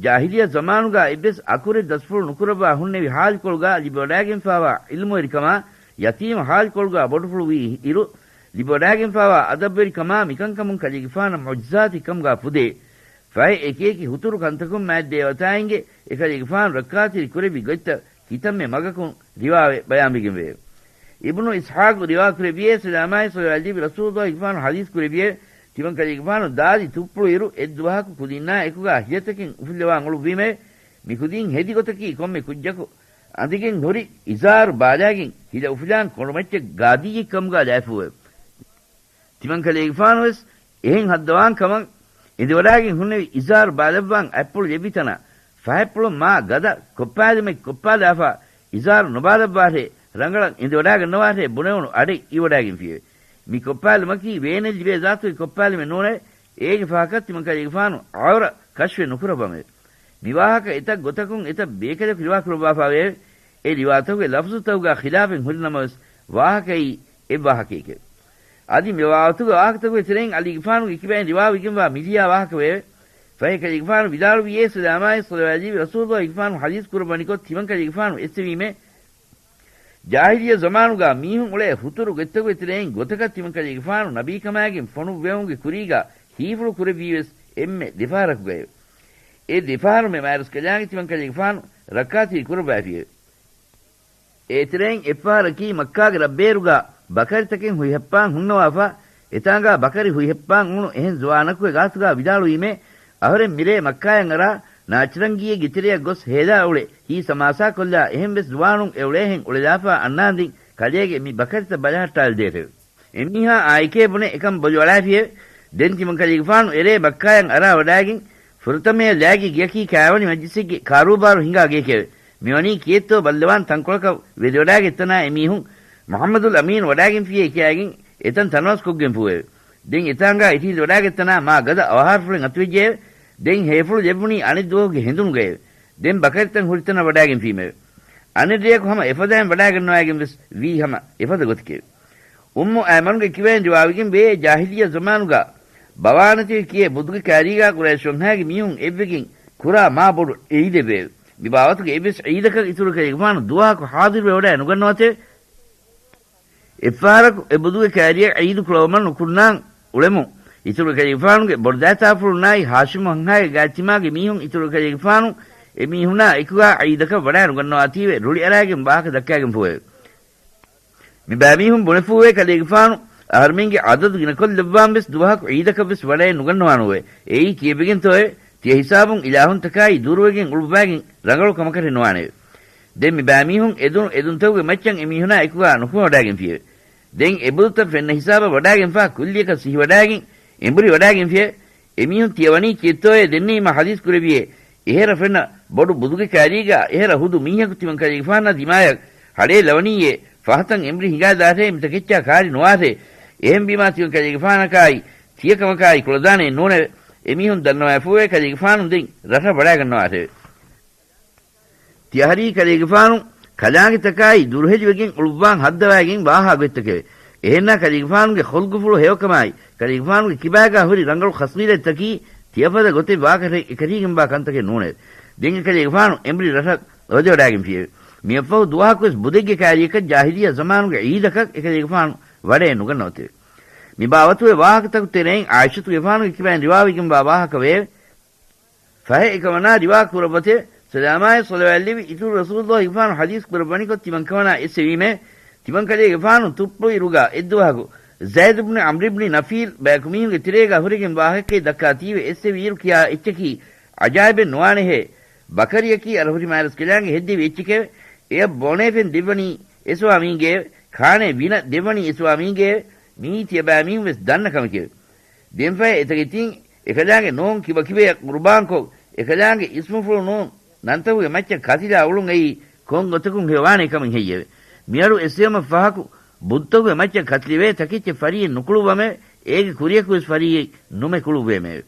ޖާހިލިއްޔާ ޒަމާނުގާ އެއްވެސް އަކުރެއް ދަސްފުޅު ނުކުރައްވާ ހުންނެވި ޙާލުކޮޅުގާ ލިބިވަޑާގެންފާވާ ޢިލްމުވެރިކަމާ، ޔަތީމު ޙާލުކޮޅުގާ ބޮޑުފުޅުވީ އިރު، ލިބިވަޑާގެންފާވާ އަދަބުވެރިކަމާ މިކަންކަމުން ކަލޭގެފާނަށް މުޢުޖިޒާތެއް ކަމުގާ ފުދޭ. ފަހެ އެކިއެކި ހުތުރު ކަންތަކުން މާތް ދޭވަތާއިންގެ އެކަލޭގެފާނު ރައްކާތެރި ކުރެއްވި ގޮތްތައް ކިތަންމެ މަގަކުން ރިވާވެ ބަޔާންވެގެންވެ. އިބްނު އިސްޙާޤު ރިވާކުރެއްވިއޭ، ސަލާމާއި ޞަލަވާތް ލެވި ރަސޫލުއްލާހިގެފާނު ޙަދީޘް ކުރެއްވިއޭ، ތިމަންކަލޭގެފާނު ދާދި ތުއްޕުޅު އިރު އެއްދުވަހަކު ކުދިންނާ އެކުގާ ހިލަތަކެއް އުފުއްލަވާން އުޅުއްވީމެވެ. މި ކުދިން ހެދި ގޮތަކީ ކޮންމެ ކުއްޖަކު އަނދިގެން ހުރި އިޒާރު ބާލާގެން ހިލަ އުފުލާން ކޮނޑުމައްޗަށް ގާދީއެއް ކަމުގާ ލައިފޫއެވެ. ތިމަންކަލޭގެފާނުވެސް އެހެން ހައްދަވާން ކަމަށް އެނދެވަޑާގެން ހުންނެވި އިޒާރު ބާލައްވާން އަތްޕުޅު ލެއްވި ތަނާ، ފަހަތްޕުޅުން މާ ގަދަ ކޮއްޕާލުމެއް ކޮއްޕާލާފާ، އިޒާރު ނުބާލައްވާށޭ، ރަނގަޅަށް އެނދެވަޑާގަންނަވާށޭ ބުނެވުނު އަޑެއް އިވަޑާގެންފިއެވެ. މި ކޮއްޕާލުމަކީ ވޭނެއް ލިބޭ ޒާތުގެ ކޮއްޕާލުމެއް ނޫނެވެ. އޭގެ ފަހަކަށް ތިމަންކަލޭގެފާނު ޢައުރަ ކަޝްފެއް ނުކުރައްވަމެވެ. މި ވާހަކަ އެތައް ގޮތަކުން އެތައް ބޭކަލަކު ރިވާކުރައްވާފާވެއެވެ. އެ ރިވާތަކުގެ ލަފްޒުތަކުގާ ޚިލާފެއް ހުރިނަމަވެސް، ވާހަކައީ އެއް ވާހަކައެކެވެ. އަދި މި ވާވަތުގެ ވާހަކަތަކުގެ ތެރެއިން އަލީގެފާނުގެ ކިބައިން ރިވާވެގެންވާ މިލިޔާ ވާހަކަ ވެއެވެ. ފަހެ ކަލޭގެފާނު ވިދާޅުވިއޭ، ސަލާމާއި ޞަލަވާތް ލެވި ރަސޫލުއްލާހިގެފާނު ޙަދީޘް ކުރައްވަނިކޮށް ތިމަންކަލޭގެފާނު އެއްސެވީމެވެ. ޖާހިލިއްޔާ ޒަމާނުގާ މީހުން އުޅޭ ހުތުރު ގޮތްތަކުގެ ތެރެއިން ގޮތަކަށް ތިމަންކަލޭގެފާނު ނަބީކަމާގެން ފޮނުއްވެވުމުގެ ކުރީގާ ހީފުޅު ކުރެއްވީވެސް އެންމެ ދެފަހަރަކުގައެވެ. އެ ދެފަހަރުމެ މާތްރަސްކަލާނގެ ތިމަންކަލޭގެފާނު ރައްކާތެރި ކުރައްވައިފިއެވެ. އޭތެރެއިން އެއްފަހަރަކީ މައްކާގެ ރަށްބޭރުގާ ބަކަރިތަކެއް ހުތްހައްޕާން ހުންނަވާފާ، އެތާނގާ ބަކަރި ހުތްހައްޕާން އުޅުނު އެހެން ޒުވާނަކުގެ ގާތުގާ ވިދާޅުވީމޭ، އަހަރެން މިރޭ މައްކާޔަށް އަރާ، ނާޗިރަންގީއެއްގެ ތެރެއަށް ގޮސް ހޭލާ އުޅެ، ހީސް ހަމާސާކޮށްލާ، އެހެން ވެސް ޒުވާނުން އެ އުޅޭހެން އުޅެލާފާ އަންނާންދިން ކަލޭގެ މި ބަކަރިތައް ބަލަހައްޓާލަދޭށެވެ. އެމީހާ އާއެކޭ ބުނެ އެކަން ބޮލުއަޅާފިއެވެ. ދެން ތިމަންކަލޭގެފާނު އެރޭ މައްކާޔަށް އަރާ ވަޑާގެން، ފުރަތަމަޔަށް ލާގި ގެއަކީ ކާވަނި މަޖްލިސެއްގެ ކާރޫބާރު ހިނގާ ގެއެކެވެ. މިވަނީ ކިއެއްތޯ ބައްލަވާން ތަންކޮޅަކަށް ވެދެވަޑާގަތްތަނާ އެމީހުން މުޙައްމަދުލް އަމީން ވަޑާގެންފިޔޭ ކިޔާގެން އެތަން ތަނަވަސްކޮށްގެންފޫއެވެ. ދެން އެތާނގާ އިށީނދެ ވަޑާގަތްތަނާ މާ ގަދަ އަވަހާރަފުޅެއް އަތުވެއްޖެއެވެ. ދެން ހޭފުޅު ލެއްވުނީ އަނެއް ދުވަހުގެ ހެނދުނުގައެވެ. ދެން ބަކަރިތައް ހުރި ތަނަށް ވަޑާގެންފީމެވެ. އަނެއް ރެޔަކު ހަމަ އެފަދައިން ވަޑާގަންނަވައިގެން ވެސް ވީ ހަމަ އެފަދަ ގޮތެކެވެ. އުއްމު އައިމަނުގެ ކިބައިން ރިވާވެގެން ވޭ، ޖާހިލިއްޔާ ޒަމާނުގާ ބަވާނަތިވެ ކިޔޭ ބުދުގެ ކާރީގާ ޤުރައިޝް ވަންހާގެ މީހުން އެއްވެގެން ކުރާ މާ ބޮޑު ޢީދެއްވެއެވެ. މި ބާވަތުގެ އެއްވެސް ޢީދަކަށް އިތުރު ކަލޭގެފާނު ދުވަހަކު ޙާޟިރުވެވަޑައެއް ނުގަންނަވަތެވެ. އެއްފަހަރަކު އެ ބުދުގެ ކާރިޔަށް ޢީދު ކުޅަވަމަށް ނުކުންނާން އުޅެމުން، އިތުރު ކަލޭގެފާނުގެ ބޮޑުދައިތާފުޅުންނާއި ހާޝިމު ވަންހާގެ ގާތްތިމާގެ މީހުން އިތުރު ކަލޭގެފާނު އެ މީހުނާ އެކުގާ ޢީދަކަށް ވަޑައެއް ނުގަންނަވާތީވެ ރުޅިއަރާގެން ވާހަކަ ދައްކާގެންފޫއެވެ. މި ބައިމީހުން ބުނެފޫވޭ ކަލޭގެފާނު އަހަރުމެންގެ ޢަދަދު ގިނަކޮށްލައްވާން ވެސް ދުވަހަކު ޢީދަކަށް ވެސް ވަޑައެއް ނުގަންނަވާނުވެ. އެއީ ކިޔެވިގެންތޯއެވެ؟ ތިޔަ ހިސާބުން އިލާހުންތަކާއި ދުރުވެގެން އުޅުއްވާގެން ރަނގަޅު ކަމަކަށެއް ނުވާނެއެވެ. ދެން މި ބައިމީހުން އެދުނު އެދުންތަކުގެ މައްޗަށް އެމީހުނާ އެކުގާ ނުކުމެވަޑާގެންފިއެވެ. ދެން އެ ބުދުތައް ފެންނަ ހިސާބަށް ވަޑާގެންފާ ކުއްލިއަކަށް ސިހިވަޑާގެން އެނބުރި ވަޑާގެންފިއެވެ. އެމީހުން ތިޔަވަނީ ކިއެއްތޯއޭ ދެންނެވީމާ ޙަދީޘް ކުރެއްވިއޭ، އެހެރަ ފެންނަ ބޮޑު ބުދުގެ ކާރީގާ އެހެރަ ހުދު މީހަކު ތިމަން ކަލޭގެފާނާ ދިމާޔަށް ހަޑޭ ލަވަނީއޭ، ފަހަތަށް އެނބުރި ހިނގާދާށޭ، މިތަކެއްޗާ ކާރި ނުވާށޭ. އެހެންވީމާ ތިމަން ކަލޭގެފާނަކާއި ތިޔަ ކަމަކާއި ކުޅަދާނެއެއް ނޫނެވެ. އެމީހުން ދަންނަވައިފޫއޭ ކަލޭގެފާނު ދެން ރަށަށް ވަޑާގަންނަވާށެވެ. ތިޔަހަރީ ކަލޭގެފާނު ކަލާނގެތަކާއި ދުރުހެލިވެގެން އުޅުއްވާން ހައްދަވައިގެން ވާހާ ގޮތްތަކެވެ. އެހެންނާ ކަލޭގެފާނުގެ ޚުލްޤުފުޅު ހެޔޮކަމާއި، ކަލޭގެފާނުގެ ކިބާގާ ހުރި ރަނގަޅު ޚަޞްލީލަތްތަކީ ތިޔަފަދަ ގޮތެއް ވާކަށެއް އެކަށީގެންވާ ކަންތަކެއް ނޫނެވެ. ދެން އެކަލޭގެފާނު އެނބުރި ރަށަށް ވަދެވަޑާގެންފިއެވެ. މިއަށްފަހު ދުވަހަކުވެސް ބުދެއްގެ ކާރިޔަކަށް ޖާހިލިއްޔާ ޒަމާނުގެ ޢީދަކަށް އެކަލޭގެފާނު ވަޑައެއް ނުގަންނަވަތެވެ. މި ބާވަތުގެ ވާހަކަތަކު ތެރެއިން ޢާއިޝަތުގެފާނުގެ ކިބައިން ރިވާވެގެންވާ ވާހަކަ ވެއެވެ. ފަހެ އެކަމަނާ ރިވާ ކުރައްވަތެވެ. ސަލާމާއި ޞަލަވާތް ލެއްވި އިތުރު ރަސޫލުއްލާހިގެފާނު ޙަދީޘް ކުރައްވަނިކޮށް ތިމަން ކަމަނާ އެއްސެވީމެވެ. ތިމަން ކަލޭގެފާނު ތުއްޕުޅު އިރުގާ އެއްދުވަހަކު ޒައިދު ބުނު ޢަމްރު ބުނު ނަފީލް ބަޔަކު މީހުންގެ ތެރޭގަ ހުރެގެން ވާހަކައެއް ދައްކާތީވެ އެއްސެވިއިރު ކިޔާ އެއްޗަކީ އަޖާއިބެއް ނުވާނެހޭ. ބަކަރިއަކީ އަރަހުރި މާތްރަސްކަލާނގެ ހެއްދެވި އެއްޗެކެވެ. އެޔަށް ބޯނޭފެން ދެއްވަނީ އެސްވާ މީހުންގެއެވެ. ކާނޭ ވިނަ ދެއްވަނީ އެސްވާ މީހުންގެއެވެ. މިއީ ތިޔަބައިމީހުން ވެސް ދަންނަ ކަމެކެވެ. ދެންފަހެ އެތަކެތިން އެކަލާނގެ ނޯން ކިބަކިބަޔަށް ޤުރުބާންކޮށް، އެކަލާނގެ އިސްމުފުޅު ނޫން ނަންތަކުގެ މައްޗަށް ކަތިލާ އުޅުން އެއީ ކޮން ގޮތަކުން ހެޔޮވާނޭ ކަމެއް ހެއްޔެވެ؟ މިއަޑު އެއްސެވުމަށް ފަހަކު ބުއްތަކުގެ މައްޗަށް ކަތިލެވޭ ތަކެއްޗެއް ފަރިއެއް ނުކުޅުއްވަމެވެ. އޭގެ ކުރިޔަކުވެސް ފަރިއެއް ނުމެ ކުޅުއްވޭމެވެ.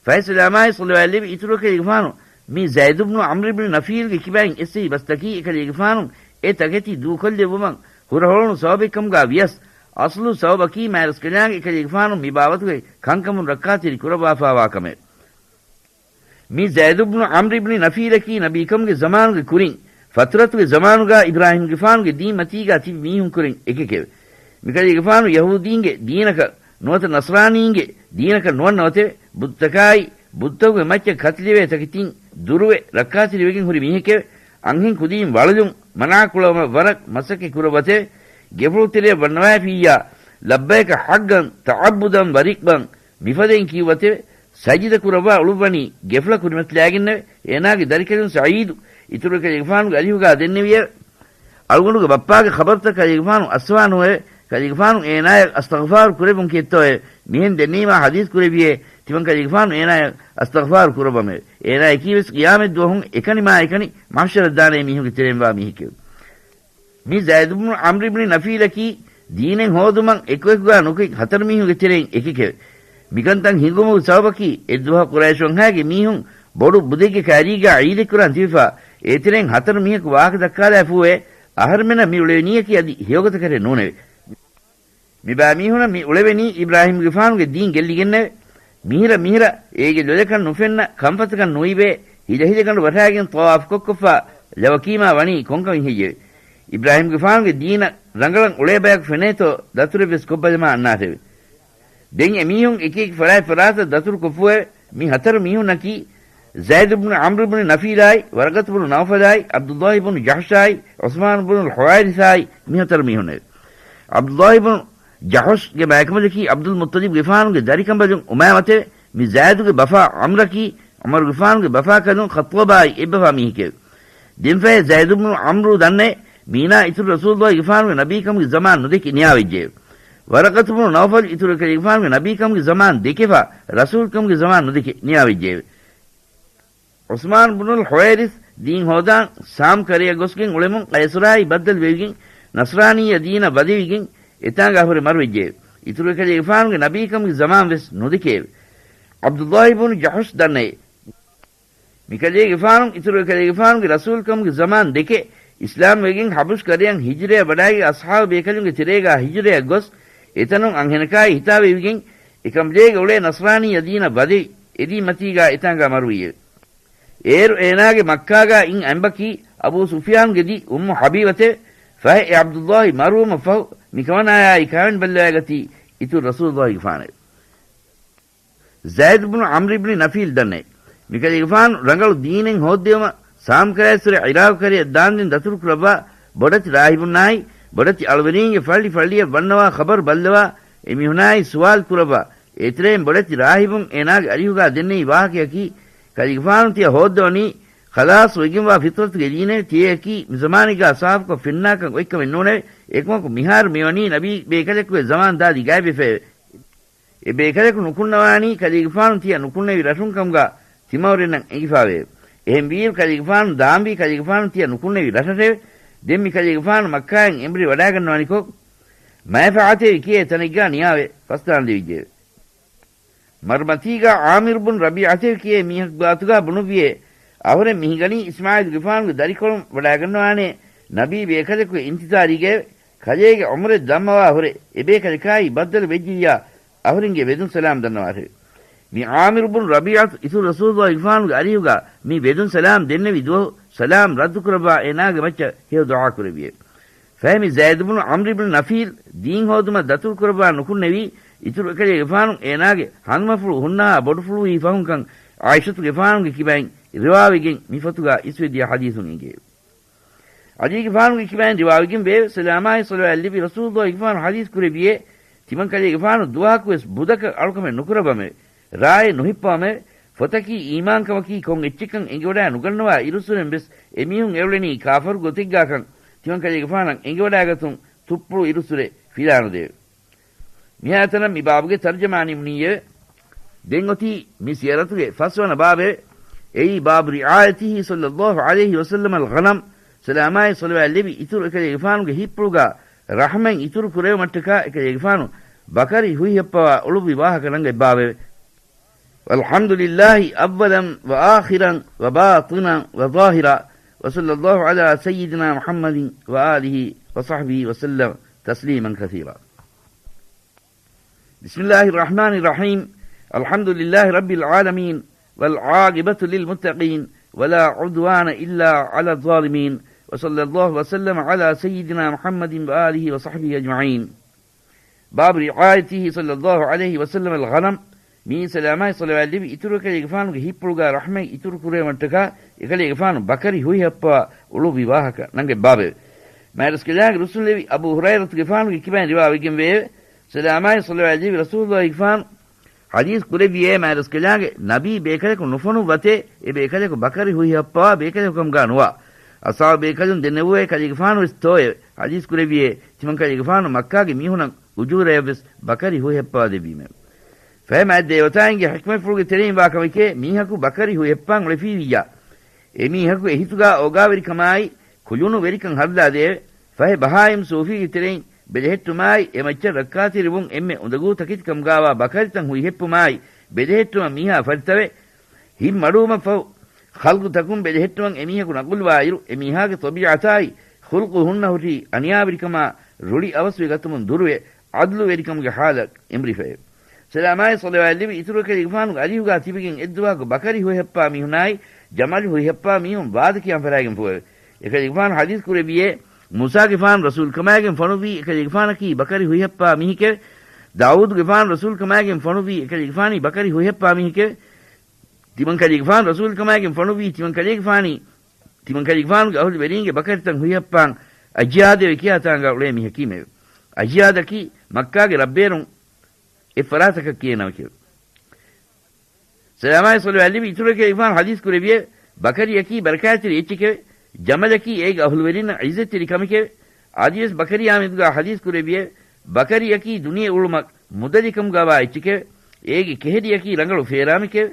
ފަހެ ސަލާމާއި ޞަލަވާތް ލެއްވި އިތުރު ކަލޭގެފާނު މި ޒައިދު ބުނު ޢަމްރު ބުނު ނަފީލްގެ ކިބައިން އެއްސެވި ބަސްތަކީ އެކަލޭގެފާނު އެ ތަކެތި ދޫކޮށްލެއްވުމަށް ހުރަހޮޅުނު ސަބަބެއްކަމުގަ ވިޔަސް، އަސްލު ސަބަބަކީ މާތްރަސްކަލާނގެ އެކަލޭގެފާނު މި ބާވަތުގެ ކަންކަމުން ރައްކާތެރި ކުރައްވާފާވާ ކަމެވެ. މި ޒައިދު ބުނު ޢަމްރު ބުނު ނަފީލަކީ ނަބީކަމުގެ ޒަމާނުގެ ކުރިން، ފަތުރަތުގެ ޒަމާނުގަ އިބްރާހީމްގެފާނުގެ ދީން މަތީގަ ތިބި މީހުން ކުރިން އެކެކެވެ. މިކަލޭގެފާނު ޔަހޫދީންގެ ދީނަކަށް ނުވަތަ ނަޞްރާނީންގެ ދީނަކަށް ނުވަންނަ އޮތެވެ. ބުއްތަކާއި، ބުއްތަކުގެ މައްޗަށް ކަތިލެވޭ ތަކެތިން ދުރުވެ ރައްކާތެރިވެގެން ހުރި މީހެކެވެ. އަންހެން ކުދީން ވަޅުލުން މަނާކުޅަވުމަށް ވަރަށް މަސައްކަތް ކުރައްވަތެވެ. ގެފުޅު ތެރެއަށް ވަންނަވައިފިއްޔާ، ލައްބައިކަ ޙައްޤަން ތަޢައްބުދަން ވަރިއްޤަން މިފަދައިން ކިޔުއްވަތެވެ. ސަޖިދަ ކުރައްވާ އުޅުއްވަނީ ގެފުޅަށް ކުރިމަތިލާގެންނެވެ. އޭނާގެ ދަރިކަލުން ސަޢީދު އިތުރު ކަލޭގެފާނުގެ އަރިހުގާ ދެންނެވިއެވެ. އަޅުގަނޑުގެ ބައްޕާގެ ޚަބަރުތައް ކަލޭގެފާނު އައްސަވާނުހެވެ. ކަލޭގެފާނު އޭނާޔަށް އަސްތަޣުފާރު ކުރެއްވުން ކީއްތޯއެވެ؟ މިހެން ދެންނެވީމާ ޙަދީޘް ކުރެއްވިއޭ، ތިމަން ކަލޭގެފާނު އޭނާޔަށް އަސްތަޣުފާރު ކުރައްވަމެވެ. އޭނާޔަކީވެސް ޤިޔާމަތްދުވަހުން އެކަނިމާއެކަނި މަޙްޝަރަށް ދާނޭ މީހުންގެ ތެރެއިންވާ މީހެކެވެ. މި ޒައިދު ބުނު ޢަމްރު ބުނު ނަފީލަކީ ދީނެއް ހޯދުމަށް އެކުއެކުގާ ނުކުތް ހަތަރު މީހުންގެ ތެރެއިން އެކެކެވެ. މިކަންތައް ހިނގުމުގެ ސަބަބަކީ އެއްދުވަހަކު ޤުރައިޝު ވަންހާގެ މީހުން ބޮޑު ބުދެއްގެ ކައިރީގާ ޢީދެއްކުރާން ތިބިފަ، އޭތެރެއިން ހަތަރު މީހަކު ވާހަކަ ދައްކާލާފޫއެވެ. އަހަރުމެނަށް މި އުޅެވެނީއަކީ އަދި ހެޔޮގޮތަކަށެއް ނޫނެވެ. މިބައިމީހުނަށް މި އުޅެވެނީ އިބްރާހީމްގެފާނުގެ ދީން ގެއްލިގެންނެވެ. މިހިރަ މިހިރަ އޭގެ ލޮލަކަށް ނުފެންނަ ކަންފަތަކަށް ނުއިވޭ، ހިލަހިލަގަނޑު ވަށާގެން ޠަވާފު ކޮށްކޮށްފަ ލަވަކީމާ ވަނީ ކޮންކަމެއް ހެއްޔެވެ؟ އިބްރާހީމްގެފާނުގެ ދީނަށް ރަނގަޅަށް އުޅޭ ބަޔަކު ފެނޭތޯ ދަތުރެއްވެސް ކޮށްބަލަމާ އަންނާށެވެ. ދެން އެމީހުން އެކިއެކި ފަރާތް ފަރާތަށް ދަތުރު ކޮށްފުއެވެ. މި ހަތަރު މީހުންނަކީ ޒައިދު ބުނު ޢަމްރު ބުނު ނަފީލާއި، ވަރަޤަތު ބުނު ނައުފަލާއި، ޢަބްދުﷲ ބުނު ޖަޙްޝާއި، ޢުސްމާނު ބުނު ޙުވައިރިޘާއި، މި ހަތަރު މީހުންނެވެ. ޢަބްދުﷲ ބުނު ޖަޙްޝްގެ މާތްކަމަލަކީ ޢަބްދުލް މުއްޠަލިބްގެފާނުގެ ދަރިކަނބަލުން އުމާމަތެވެ. މި ޒައިދުގެ ބަފާ ޢަމްރަކީ ޢުމަރުގެފާނުގެ ބަފާކަލުން ޚައްޠާބާއި އެއްބަފާ މީހެކެވެ. ދެންފަހެ ޒައިދު ބުނު ޢަމްރު ދަންނައެ، މީނާ އިތުރު ރަސޫލުﷲގެފާނުގެ ނަބީކަމުގެ ޒަމާން ނުދެކެ ނިޔާވެއްޖެއެވެ. ވަރަޤަތު ބުނު ނައުފަލް އިތުރު ކަލޭގެފާނުގެ ނަބީކަމުގެ ޒަމާން ދެކެފަ، ރަސޫލްކަމުގެ ޒަމާން ނުދެކެ ނިޔާވެއްޖެއެވެ. ޢުސްމާން ބުނުލް ޙުވައިރިޘް ދީން ހޯދާން ޝާމް ކަރަޔަށް ގޮސްގެން އުޅެމުން ޤައިޞަރާއި ބައްދަލު ވެވިގެން، ނަޞްރާނީ ދީނަށް ވަދެވިގެން، އެތާނގާ ހުރެ މަރުވެއްޖެއެވެ. އިތުރު ކަލޭގެފާނުގެ ނަބީކަމުގެ ޒަމާން ވެސް ނުދެކެއެވެ. ޢަބްދުﷲ ބުނު ޖަޙްޝް ދަންނައެ، މިކަލޭގެފާނު އިތުރު ކަލޭގެފާނުގެ ރަސޫލްކަމުގެ ޒަމާން ދެކެ، އިސްލާމް ވެގެން ޙަބަޝް ކަރަޔަށް ހިޖުރަޔަށް ވަޑާގެ އަޞްޙާބު ބޭކަލުންގެ ތެރޭގާ ހިޖުރަޔަށް ގޮސް، އެތަނުން އަންހެނަކާއި ހިތާވެވިގެން، އެކަނބަލޭގެ އުޅޭ ނަޞްރާނީ ދީނަށް ވަދެވި، އެދީ މަތީގާ އެތާނގާ މަރުވީއެވެ. އޭރު އޭނާގެ މައްކާގާ އިން އަނބަކީ އަބޫ ސުފްޔާންގެ ދި އުއްމު ޙަބީބަތެވެ. ފަހެ އެ ޢަބްދުﷲ މަރުވުމަށް ފަހު، މިކަމަނާޔާއި ކާވެނިބައްލަވައިގަތީ އިތުރު ރަސޫލުﷲގެފާނެވެ. ޒައިދު ބުނު ޢަމްރު ބުނު ނަފީލް ދަންނައެ، މިކަލޭގެފާނު ރަނގަޅު ދީނެއް ހޯއްދެވުމަށް ޝާމް ކަރައިސުރެ ޢިރާޤު ކަރަޔަށް ދާންދެން ދަތުރު ކުރައްވާ، ބޮޑެތި ރާހިބުންނާއި، ބޮޑެތި އަޅުވެރިންގެ ފައްޅި ފައްޅިއަށް ވަންނަވާ ޚަބަރު ބައްލަވާ، އެމީހުނާއި ސުވާލު ކުރައްވާ، އޭތެރެއިން ބޮޑެތި ރާހިބުން އޭނާގެ އަރިހުގާ ދެންނެވި ވާހަކަޔަކީ، ކަލޭގެފާނު ތިޔަ ހޯއްދަވަނީ ޚަލާޞް ވެގެންވާ ފިޠްރަތުގެ ދީނެވެ. ތިޔައަކީ މިޒަމާނެއްގާ ސާފުކޮށް ފެންނާކަން އޮތްކަމެއް ނޫނެވެ. އެކަމަކު މިހާރު މިވަނީ ނަބީ ބޭކަލެކުގެ ޒަމާން ދާދި ގާތްވެފައެވެ. އެ ބޭކަލަކު ނުކުންނަވާނީ ކަލޭގެފާނު ތިޔަ ނުކުންނެވި ރަށުން ކަމުގާ ތިމައުރެންނަށް އެނގިފާވެއެވެ. އެހެންވީއިރު ކަލޭގެފާނު ދާންވީ ކަލޭގެފާނު ތިޔަ ނުކުންނެވި ރަށަށެވެ. ދެން މި ކަލޭގެފާނު މައްކާއިން އެނބުރި ވަޑާގަންނަވަނިކޮށް، މައިފައަތޭ ކިޔޭ ތަނެއްގާ ނިޔާވެ ފަސްދާން ދެވިއްޖެއެވެ. މަރުމަތީގާ ޢާމިރު ބުން ރަބީޢަތޭ ކިޔޭ މީހަކު ގާތުގާ ބުނުއްވިއޭ، އަހުރެން މި ހިނގަނީ އިސްމާޢީލުގެފާނުގެ ދަރިކޮޅުން ވަޑާގަންނަވާނޭ ނަބީ ބޭކަލެކުގެ އިންތިޒާރީގައެވެ. ކަލޭގެ ޢުމުރެއް ދަންމަވާ ހުރެ، އެބޭކަލަކާއި ބައްދަލު ވެއްޖިއްޔާ، އަހުރެންގެ ވެދުން ސަލާމް ދަންނަވާށެވެ. މި ޢާމިރު ބުން ރަބީޢަތު އިތުރު ރަސޫލުﷲ ގެފާނުގެ އަރިހުގާ މި ވެދުން ސަލާމް ދެންނެވި ދުވަހު ސަލާމް ރައްދުކުރައްވާ އޭނާގެ މައްޗަށް ހެޔޮ ދުޢާ ކުރެއްވިއެވެ. ފަހެ މި ޒައިދު ބުނު ޢަމްރު ބުނު ނަފީލް ދީން ހޯދުމަށް ދަތުރު ކުރައްވާ ނުކުންނެވީ، އިތުރު އެކަލޭގެފާނު އޭނާގެ ހަނދުމަފުޅު ހުންނަހާ ބޮޑުފުޅުވީ ފަހުންކަން ޢާއިޝަތުގެފާނުގެ ކިބައިން ރިވާވެގެން މިފޮތުގާ އިސްވެދިޔަ ޙަދީޘުން އެނގޭ. ޢަލީގެފާނުގެ ކިބައިން ރިވާވެގެން ވޭ، ސަލާމާއި ޞަލަވާތް ލެއްވި ރަސޫލުﷲ ގެފާނު ޙަދީޘް ކުރެއްވިއޭ، ތިމަންކަލޭގެފާނު ދުވަހަކުވެސް ބުދަކަށް އަޅުކަމެއް ނުކުރައްވަމެވެ. ރާއެއް ނުހިއްޕަވަމެވެ. ފޮތަކީ އީމާންކަމަކީ ކޮން އެއްޗެއްކަން އެނގިވަޑައި ނުގަންނަވާ އިރުއްސުރެން ވެސް އެމީހުން އެއުޅެނީ ކާފަރު ގޮތެއްގާކަން ތިމަންކަލޭގެފާނަށް އެނގިވަޑައިގަތުން ތުއްޕުޅު އިރުއްސުރެ ފިލާނުދެއެވެ. މިހާތަނަށް މި ބާބުގެ ތަރްޖަމާ ނިމުނީއެވެ. ދެން އޮތީ މި ސިޔަރަތުގެ ފަސްވަނަ ބާބެވެ. އެއީ باب رعايته صلى الله عليه وسلم الغنم، ސަލާމާއި ޞަލަވާތް ލެއްވި އިތުރު އެކަލޭގެފާނުގެ ހިތްޕުޅުގާ ރަޙްމަތް އިތުރު ކުރެވުމަށްޓަކާ އެކަލޭގެފާނު ބަކަރި ހުއިހައްޕަވާ އުޅުއްވި ވާހަކަ ނަންގަތް ބާބެވެ. والحمد لله أولا وآخرا وباطنا وظاهرا، وصلى الله على سيدنا محمد وآله وصحبه وسلم تسليما كثيرا. بسم الله الرحمن الرحيم. الحمد لله رب العالمين، والعاقبة للمتقين، ولا عدوان إلا على الظالمين، وصلى الله وسلم على سيدنا محمد وآله وصحبه أجمعين. باب رعايته صلى الله عليه وسلم الغنم. މީ ސަލާމާއި ޞަލަވާތް ލެއްވި އިތުރު އެކަލޭގެފާނުގެ ހިތްޕުޅުގާ ރަޙްމަތް އިތުރު ކުރެވުމަށްޓަކާ އެކަލޭގެފާނު ބަކަރި ހުއިހައްޕަވާ އުޅުއްވި ވާހަކަ ނަންގަތް ބާބެވެ. މާތްރަސްކަލާނގެ ރުއްސުންލެވި އަބޫ ހުރައިރަތުގެފާނުގެ ކިބައިން ރިވާވެގެންވެއެވެ. ސަލާމާއި ޞަލަވާތް ލެއްވި ރަސޫލުއްލާހިގެފާނު ޙަދީޘް ކުރެއްވިއޭ، މާތްރަސްކަލާނގެ ނަބީ ބޭކަލަކު ނުފޮނުއްވަތޭ، އެ ބޭކަލަކު ބަކަރި ހުއިހައްޕަވާ ބޭކަލަކުކަމުގާ ނުވާ. އަޞްޙާބު ބޭކަލުން ދެންނެވުއޭ ކަލޭގެފާނުވެސް ތޯއެވެ. ޙަދީޘް ކުރެއްވިއޭ، ތިމަން ކަލޭގެފާނު މައްކާގެ މީހުނަށް އުޖޫރަޔަށްވެސް ބަކަރި ހުއިހައްޕަވާ ދެއްވީމެވެ. ފަހެ މާތް ދޭވަތާއިންގެ ޙިކްމަތްފުޅުގެ ތެރެއިން ވާ ކަމެކޭ، މީހަކު ބަކަރި ހުއިހައްޕާން އުޅެފީވިއްޔާ، އެ މީހަކު އެހިތުގާ އޯގާވެރިކަމާއި، ކުލުނު ވެރިކަން ހައްދާދެއެވެ. ފަހެ ބަހާއިމް ސޫފީގެ ތެރެއިން ބެލެހެއްޓުމާއި، އެ މައްޗަށް ރައްކާތެރިވުން އެންމެ އުނދަގޫ ތަކެތިކަމުގާވާ ބަކަރިތައް ހުއިހެއްޕުމާއި، ބެލެހެއްޓުމަށް މީހާ ފަރިތަވެ، ހިތް މަޑުވުމަށްފަހު، ޚަލްޤުތަކުން ބެލެހެއްޓުމަށް އެމީހަކު ނަގުލުވާއިރު، އެމީހާގެ ޠަބީޢަތާއި ޚުލްޤު ހުންނަ ހުށީ އަނިޔާވެރިކަމާ ރުޅި އަވަސްވެގަތުމުން ދުރުވެ، ޢަދްލުވެރިކަމުގެ ޙާލަށް އެނބުރިފައެވެ. ސަލާމާއި ޞަލަވާތް ލެއްވި އިތުރު އެކަލޭގެފާނުގެ އަރިހުގާ ތިބެގެން އެއްދުވަހަކު ބަކަރި ހުއިހައްޕާ މީހުނާއި، ޖަމަލު ހުއިހައްޕާ މީހުން ވާދަ ކިޔާން ފަރާގެންފުއެވެ. އެކަލޭގެފާނު ޙަދީޘް ކުރެއްވިއޭ، މޫސާގެފާނު ރަސޫލުކަމާގެން ފޮނުއްވީ އެކަލޭގެފާނަކީ ބަކަރި ހުއިހައްޕާ މީހެކެވެ. ދާވޫދުގެފާނު ރަސޫލުކަމާގެން ފޮނުއްވީ އެކަލޭގެފާނީ ބަކަރި ހުއިހައްޕާ މީހެކެވެ. ތިމަން ކަލޭގެފާނު ރަސޫލުކަމާގެން ފޮނުއްވީ ތިމަން ކަލޭގެފާނީ، ތިމަން ކަލޭގެފާނުގެ އަހުލުވެރީންގެ ބަކަރިތައް ހުއިހައްޕާން އަޖްޔާދެވެ ކިޔާ ތާނގާ އުޅޭ މީހަކީމެވެ. އަޖްޔާދަކީ މައްކާގެ ރަށްބޭރުން އެއްފަރާތަކަށް ކިޔޭ ނަމެކެވެ. ސަލާމާއި ޞަލަވާތް ލެއްވި އިތުރު އެކަލޭގެފާނު ޙަދީޘް ކުރެއްވިއެވެ. ބަކަރިއަކީ ބަރަކާތްތެރި އެއްޗެކެވެ. ޖަމަލަކީ އޭގެ އަހުލުވެރިންނަށް ޢިއްޒަތްތެރި ކަމެކެވެ. އަދިވެސް ބަކަރިއާ މެދުގާ ޙަދީޘް ކުރެއްވިއެވެ. ބަކަރިއަކީ ދުނިޔެ އުޅުމަށް މުދަލިކަމުގާވާ އެއްޗެކެވެ. އޭގެ ކެހެލިއަކީ ރަނގަޅު ފޭރާމެކެވެ.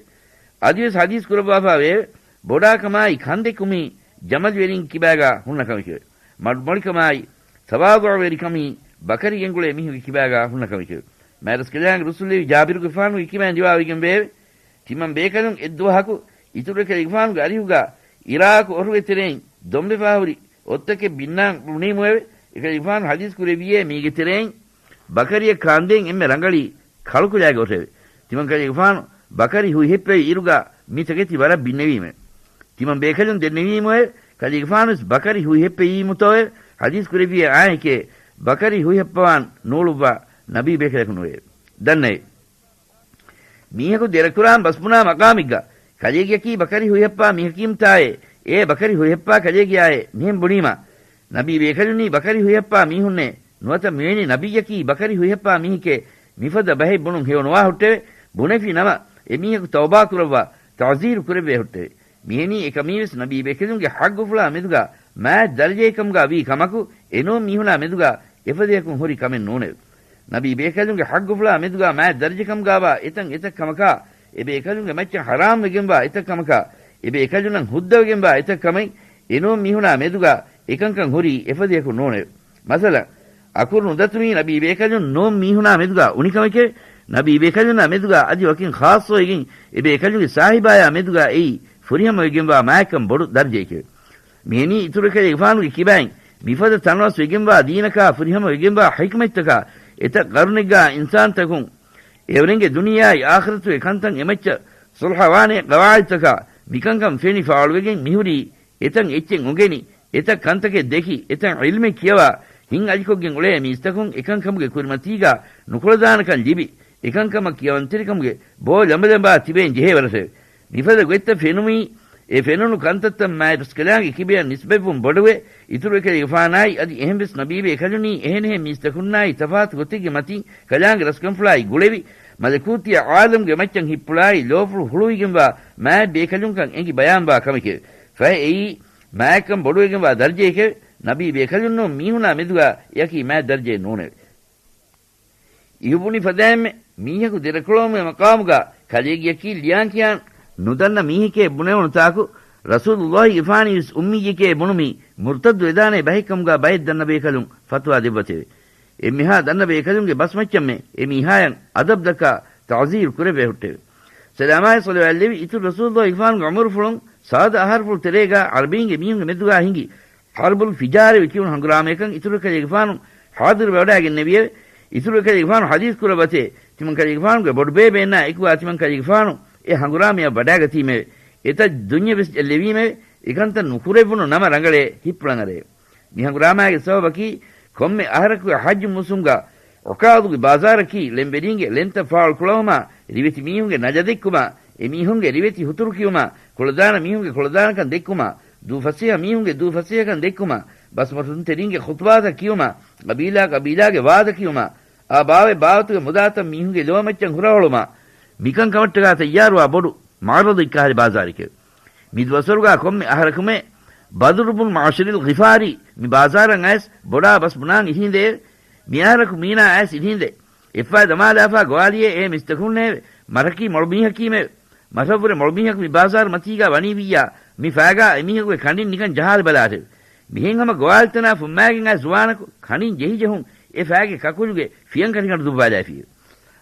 އަދިވެސް ޙަދީޘް ކުރައްވާފާވެއެވެ. ބޮޑާކަމާއި ކަންދެއްކުމީ ޖަމަލުވެރިންގެ ކިބާގާ ހުންނަ ކަމެކެވެ. މަޑުމޮޅިކަމާއި ތަވާޟުޢުވެރިކަމީ ބަކަރި ގެންގުޅޭ މީހުންގެ ކިބާގާ ހުންނަ ކަމެކެވެ. މާތްރަސްކަލާނގެ ރުއްސުންލެވި ޖާބިރުގެފާނުގެ ކިބައިން ރިވާވެގެންވެއެވެ. ތިމަން ބޭކަލުން އެއްދުވަހަކު އިތުރު އެކަލޭގެފާނުގެ އަރިހުގާ އިރާޤު އޮށުގެ ތެރެއިން ދޮންބެފާހުރި އޮށްތަކެއް ބިންނާން ބުނީމުއެވެ. އެކަލޭގެފާނު ޙަދީޘް ކުރެއްވިއޭ މީގެ ތެރެއިން ބަކަރިއަށް ކާންދޭން އެންމެ ރަނގަޅީ ކަޅުކުލައިގެ އޮށެވެ. ތިމަން ކަލޭގެފާނު ބަކަރި ހުއިހެއްޕެވި އިރުގާ މި ތަކެތި ވަރަށް ބިންނެވީމެވެ. ތިމަން ބޭކަލުން ދެންނެވީމުއެވެ. ކަލޭގެފާނުވެސް ބަކަރި ހުއިހެއްޕެވީމުތޯއެވެ. ޙަދީޘް ކުރެއްވިއޭ އާނއެކޭ ބަކަރި ހުއިހައްޕަވާން ނޫޅުއްވާ ނަބީ ބޭކަލަކު ނުވެއެވެ. ދަންނައެވެ. މީހަކު ދެރަކުރާން ބަސްބުނާ މަޤާމެއްގަ ކަލޭގެއަކީ ބަކަރި ހުއިހައްޕާ މީހަކީމުތާއޭ، އޭ ބަކަރި ހުއިހައްޕާ ކަލޭގެއާއޭ މިހެން ބުނީމާ، ނަބީ ބޭކަލުންނީ ބަކަރި ހުއިހައްޕާ މީހުންނޭ، ނުވަތަ މިވެނި ނަބިއްޔަކީ ބަކަރި ހުއިހައްޕާ މީހެކޭ، މިފަދަ ބަހެއް ބުނުން ހެޔޮނުވާ ހުއްޓެވެ. ބުނެފި ނަމަ، އެ މީހަކު ތައުބާ ކުރައްވާ، ތަޢުޒީރު ކުރެއްވޭ ހުއްޓެވެ. މިހެނީ އެކަމީވެސް ނަބީ ބޭކަލުންގެ ޙައްޤުފުޅާ މެދުގާ މާތް ދަރަޖައެއް ކަމުގާ ވީ ކަމަކު، އެނޫން މީހުނާ މެދުގާ އެފަދަޔަކުން ހުރި ކަމެއް ނޫނެވެ. ނަބީ ބޭކަލުންގެ ޙައްޤުފުޅާ މެދުގާ މާތް ދަރަޖަ ކަމުގާވާ އެތަން އެތައް ކަމަކާ، އެ ބޭކަލުންގެ މައްޗަށް ޙަރާމް ވެގެންވާ އެތައް ކަމަކާ، އެ ބޭކަލުންނަށް ހުއްދަވެގެންވާ އެތައް ކަމެއް، އެނޫން މީހުނާ މެދުގާ އެކަންކަން ހުރީ އެފަދަޔަކު ނޫނެވެ. މަސަލަން، އަކުރު ނުދަތުމީ ނަބީ ބޭކަލުން ނޫން މީހުނާ މެދުގާ އުނިކަމެކެވެ. ނަބީ ބޭކަލުންނާ މެދުގާ އަދި ވަކިން ޚާއްޞަވެގެން އެ ބޭކަލުންގެ ސާހިބާޔާ މެދުގާ އެއީ ފުރިހަމަވެގެންވާ މާތްކަން ބޮޑު ދަރަޖައެކެވެ. މިހެނީ އިތުރު އެކަލޭގެފާނުގެ ކިބައިން މިފަދަ ތަނަވަސް ވެގެންވާ ދީނަކާ ފުރިހަމަ ވެގެންވާ ޙިކްމަތްތަކާ އެތައް ޤަރުނެއްގާ އިންސާންތަކުން އެއުރެންގެ ދުނިޔެއާއި އާޚިރަތުގެ ކަންތައް އެމައްޗަށް ޞުލްޙަވާނޭ ޤަވާޢިދުތަކާ މިކަންކަން ފެނި ފާޅުވެގެން މިހުރީ އެތަން އެއްޗެއް އުނގެނި، އެތައް ކަންތަކެއް ދެކި، އެތައް ޢިލްމެއް ކިޔަވާ، ހިތް އަލިކޮށްގެން އުޅޭ މީސްތަކުން އެކަންކަމުގެ ކުރިމަތީގާ ނުކުޅަދާނަކަން ލިބި، އެކަންކަމަށް ކިޔަވަންތެރިކަމުގެ ބޯ ލަނބަލަނބާ ތިބޭން ޖެހޭ ވަރަށެވެ. މިފަދަ ގޮތްތައް ފެނުމީ، އެ ފެނުނު ކަންތައްތައް މާތް ރަސްކަލާނގެ ކިބަޔަށް ނިސްބަތްވުން ބޮޑުވެ، އިތުރު އެކަލޭގެފާނާއި އަދި އެހެންވެސް ނަބީބޭކަލުނީ އެހެނިހެން މީސްތަކުންނާއި ތަފާތު ގޮތެއްގެ މަތިން ކަލާނގެ ރަސްކަންފުޅާއި ގުޅެވި، މަލަކޫތީ ޢާލަމްގެ މައްޗަށް ހިއްޕުޅާއި ލޯފުޅު ހުޅުވިގެންވާ މާތް ބޭކަލުންކަން އެނގި ބަޔާންވާ ކަމެކެވެ. ފަހެ އެއީ މާތްކަން ބޮޑުވެގެންވާ ދަރަޖައެކެވެ. ނަބީ ބޭކަލުންނޫން މީހުނާ މެދުގާ އެއަކީ މާތް ދަރަޖައެއް ނޫނެވެ. އިހުބުނި ފަދައިންމެ މީހަކު ދެރަކުޅަވުމުގެ މަޤާމުގަ ކަލޭގެއަކީ ލިޔާން ކިޔާން ނުދަންނަ މީހެކޭ ބުނެވުނު ތާކު، ރަސޫލުﷲ ގެފާނީވެސް އުއްމީއެކޭ ބުނުމީ މުރްތައްދު ވެދާނޭ ބަހެއްކަމުގަ ބައެއް ދަންނަ ބޭކަލުން ފަތުވާ ދެއްވަތެވެ. އެންމެހާ ދަންނަ ބޭކަލުންގެ ބަސްމައްޗަށްމެ އެ މީހާޔަށް އަދަބް ދައްކާ ތަޢުޒީރު ކުރެވޭ ހުއްޓެވެ. ސަލާމާއި ޞަލަވާތްލެވި އިތުރު ރަސޫލުﷲ ގެފާނުގެ ޢުމުރުފުޅުން ސާދަ އަހަރުފުޅު ތެރޭގަ ޢަރަބީންގެ މީހުންގެ މެދުގަ ހިނގި ޙަރްބުލް ފިޖާރެވެ ކިޔުނު ހަނގުރާމަޔަކަށް އިތުރު ކަލޭގެފާނު ޙާޟިރުވެވަޑައިގެންނެވިއެވެ. އިތުރު ކަލޭގެފާނު ޙަދީޘް ކުރައްވަތޭ، ތިމަން ކަލޭގެފާނުގެ ބޮޑުބޭބެއިންނާ އެކުގަ ތިމަން ކަލޭގެފާނު އެ ހަނގުރާމަޔަށް ވަޑައިގަތީމެވެ. އެތައް ދުންޏެއް ވެސް ޖެއްލެވީމެވެ. އެކަންތައް ނުކުރެއްވުނު ނަމަ ރަނގަޅޭ ހިއްޕުޅަން އަރޭ. މި ހަނގުރާމައިގެ ސަބަބަކީ، ކޮންމެ އަހަރަކުގެ ޙައްޖު މޫސުމްގަ ޢުކާޟުގެ ބާޒާރަކީ ޅެންވެރީންގެ ޅެންތައް ފާޅު ކުޅަވުމާ، ރިވެތި މީހުންގެ ނަޖަ ދެއްކުމާ، އެ މީހުންގެ ރިވެތި ހުތުރު ކިޔުމާ، ކުޅަދާނަ މީހުންގެ ކުޅަދާނަކަން ދެއްކުމާ، ދޫ ފަސޭހަ މީހުންގެ ދޫ ފަސޭހަކަން ދެއްކުމާ، ބަސްމޮށުންތެރިންގެ ޚުޠުބާތައް ކިޔުމާ، ޤަބީލާ ޤަބީލާގެ ވާދަ ކިޔުމާ، އާ ބާވަތް ބާވަތުގެ މުދާތައް މީހުންގެ ލޯމައްޗަށް ހުރަހޮޅުމާ، މިކަން ކަމަށްޓަކާ ތައްޔާރުވާ ބޮޑު މަޢުރަޟެއްކަހަލަ ބާޒާރެކެވެ. މި ދުވަސްވަރުގާ ކޮންމެ އަހަރަކުމެ ބަދުރު ބުން މަޢުޝަރިލް ޣިފާރީ މި ބާޒާރަށް އައިސް ބޮޑާ ބަސް ބުނާން އިށީނދެއެވެ. މި އަހަރަކު މީނާ އައިސް އިށީނދެ އެއްފައި ދަމާލާފާ ގޮވާލިއޭ އޭ މީސްތަކުންނޭވެ. މަށަކީ މޮޅު މީހަކީމެވެ. މަށަށްވުރެ މޮޅު މީހަކު މި ބާޒާރު މަތީގާ ވަނީ ވިއްޔާ، މި ފައިގާ އެމީހަކުގެ ކަނޑިން ނިކަން ޖަހާލި ބަލާށެވެ. މިހެން ހަމަ ގޮވާލިތަނާ ފުއްމާގެން އައިސް ޒުވާނަކު ކަނޑިން ޖެހިޖެހުން އެ ފައިގެ ކަކުލުގެ ފިޔަން ކަނޑިގަނޑު ދުއްވާލައިފިއެވެ.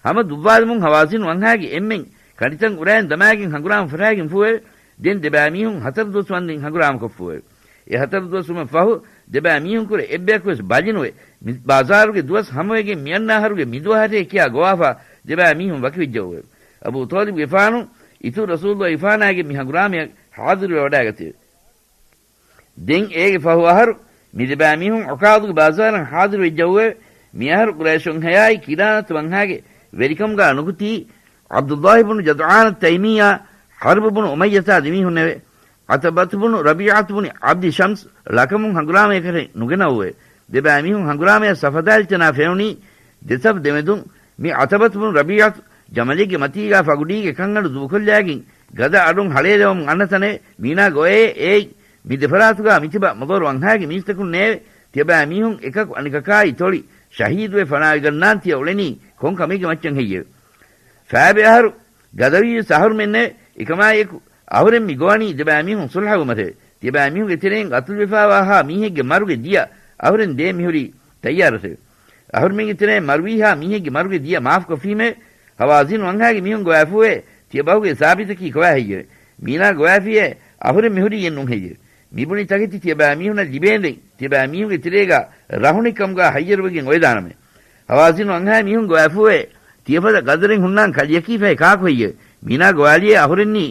ހަމަ ދުއްވާލުމުން ހަވާޒިން ވަންހާގެ އެންމެން ކަނޑިތައް އުރައިން ދަމާގެން ހަނގުރާމަ ފަށާގެން ފޫއެވެ. ދެން ދެބައިމީހުން ހަތަރު ދުވަސް ވަންދެން ހަނގުރާމަ ކޮށްފޫއެވެ. އެ ހަތަރު ދުވަސްވުމަށް ފަހު، ދެބައިމީހުންކުރެ އެއްބަޔަކުވެސް ބަލިނުވެ، މި ބާޒާރުގެ ދުވަސް ހަމަވެގެން މިއަންނަ އަހަރުގެ މިދުއަހަރޭ ކިޔާ ގޮވާފާ، ދެބައިމީހުން ވަކިވެއްޖައުވެވެ. އަބޫ ޠާލިބުގެފާނު އިތުރު ރަސޫލުﷲ ގެފާނާގެ މި ހަނގުރާމަޔަށް ޙާޟިރުވެވަޑައިގަތެވެ. ދެން އޭގެ ފަހު އަހަރު މި ދެބައިމީހުން ޢުކާޟުގެ ބާޒާރަށް ޙާޟިރުވެއްޖައުވެވެ. މިއަހަރު ޤުރައިޝުންހަޔާއި ކިނާނަތު ވަންހާގެ ވެރިކަމުގާ ނުކުތީ، ޢަބްދުﷲ ބުނު ޖަދުޢާނަ ތައިމީއާ، ޙަރްބު ބުނު އުމައްޔަތާ ދެމީހުންނެވެ. ޢަތަބަތު ބުނު ރަބީޢަތު ބުނި ޢަބްދި ޝަމްސް ޅަކަމުން ހަނގުރާމަޔަކަށެއް ނުގެނައުވެ. ދެބައިމީހުން ހަނގުރާމަޔަށް ސަފަދާލިތަނާ ފެނުނީ ދެސަފު ދެމެދުން. މި ޢަތަބަތު ބުނު ރަބީޢަތު ޖަމަލެއްގެ މަތީގާ ފަގުޑީގެ ކަންއަޑު ދޫކޮށްލާގެން ގަދަ އަޑުން ހަޅޭލަވަމުން އަންނަ ތަނެވެ. މީނާ ގޮވައޭ އޭތް، މި ދެފަރާތުގާ މިތިބަ މުޟަރު ވަންހާގެ މީސްތަކުންނޭވެ. ތިޔަބައިމީހުން އެކަކު އަނެކަކާއި ތޮޅި ޝަހީދުވެ ފަނާވެގަންނާން ތިޔަ އުޅެނީ ކޮން ކަމެއްގެ މައްޗަށް ހެއްޔެވެ؟ ފާބެ އަހަރު ގަދަވީވެސް އަހުރުމެންނެވެ. އެކަމާއެކު އަހުރެން މި ގޮވަނީ ދެބައިމީހުން ޞުލްޙަވުމަށެވެ. ތިޔަބައިމީހުންގެ ތެރެއިން ގަތުލުވެފާވާހާ މީހެއްގެ މަރުގެ ދިޔަ އަހުރެން ދޭން މިހުރީ ތައްޔާރަށެވެ. އަހުރުމެންގެ ތެރެއިން މަރުވީހާ މީހެއްގެ މަރުގެ ދިޔަ މާފުކޮށްފީމެވެ. ހަވާޒިން ވަންހާގެ މީހުން ގޮވާފޫއެވެ. ތިޔަބަހުގެ ސާބިތަކީ ކޮބާ ހެއްޔެވެ؟ މީނާ ގޮވާފިއޭ އަހުރެން މިހުރީ އެއްނޫން ހެއްޔެވެ؟ މިބުނި ތަކެތި ތިޔަބައިމީހުނަށް ލިބޭނދެން، ތިޔަބައިމީހުންގެ ތެރޭގާ ރަހުނެއްކަމުގާ ހައްޔަރުވެގެން އޮވެދާނަމޭ. ހަވާޒިން ވަންހާ މީހުން ގޮވާފޫއެވެ. ތިޔަފަދަ ގަދަރެއް ހުންނާން ކަލެޔަކީ ފަހެ ކާކު ހެއްޔެވެ؟ މީނާ ގޮވާލިއޭ އަހުރެންނީ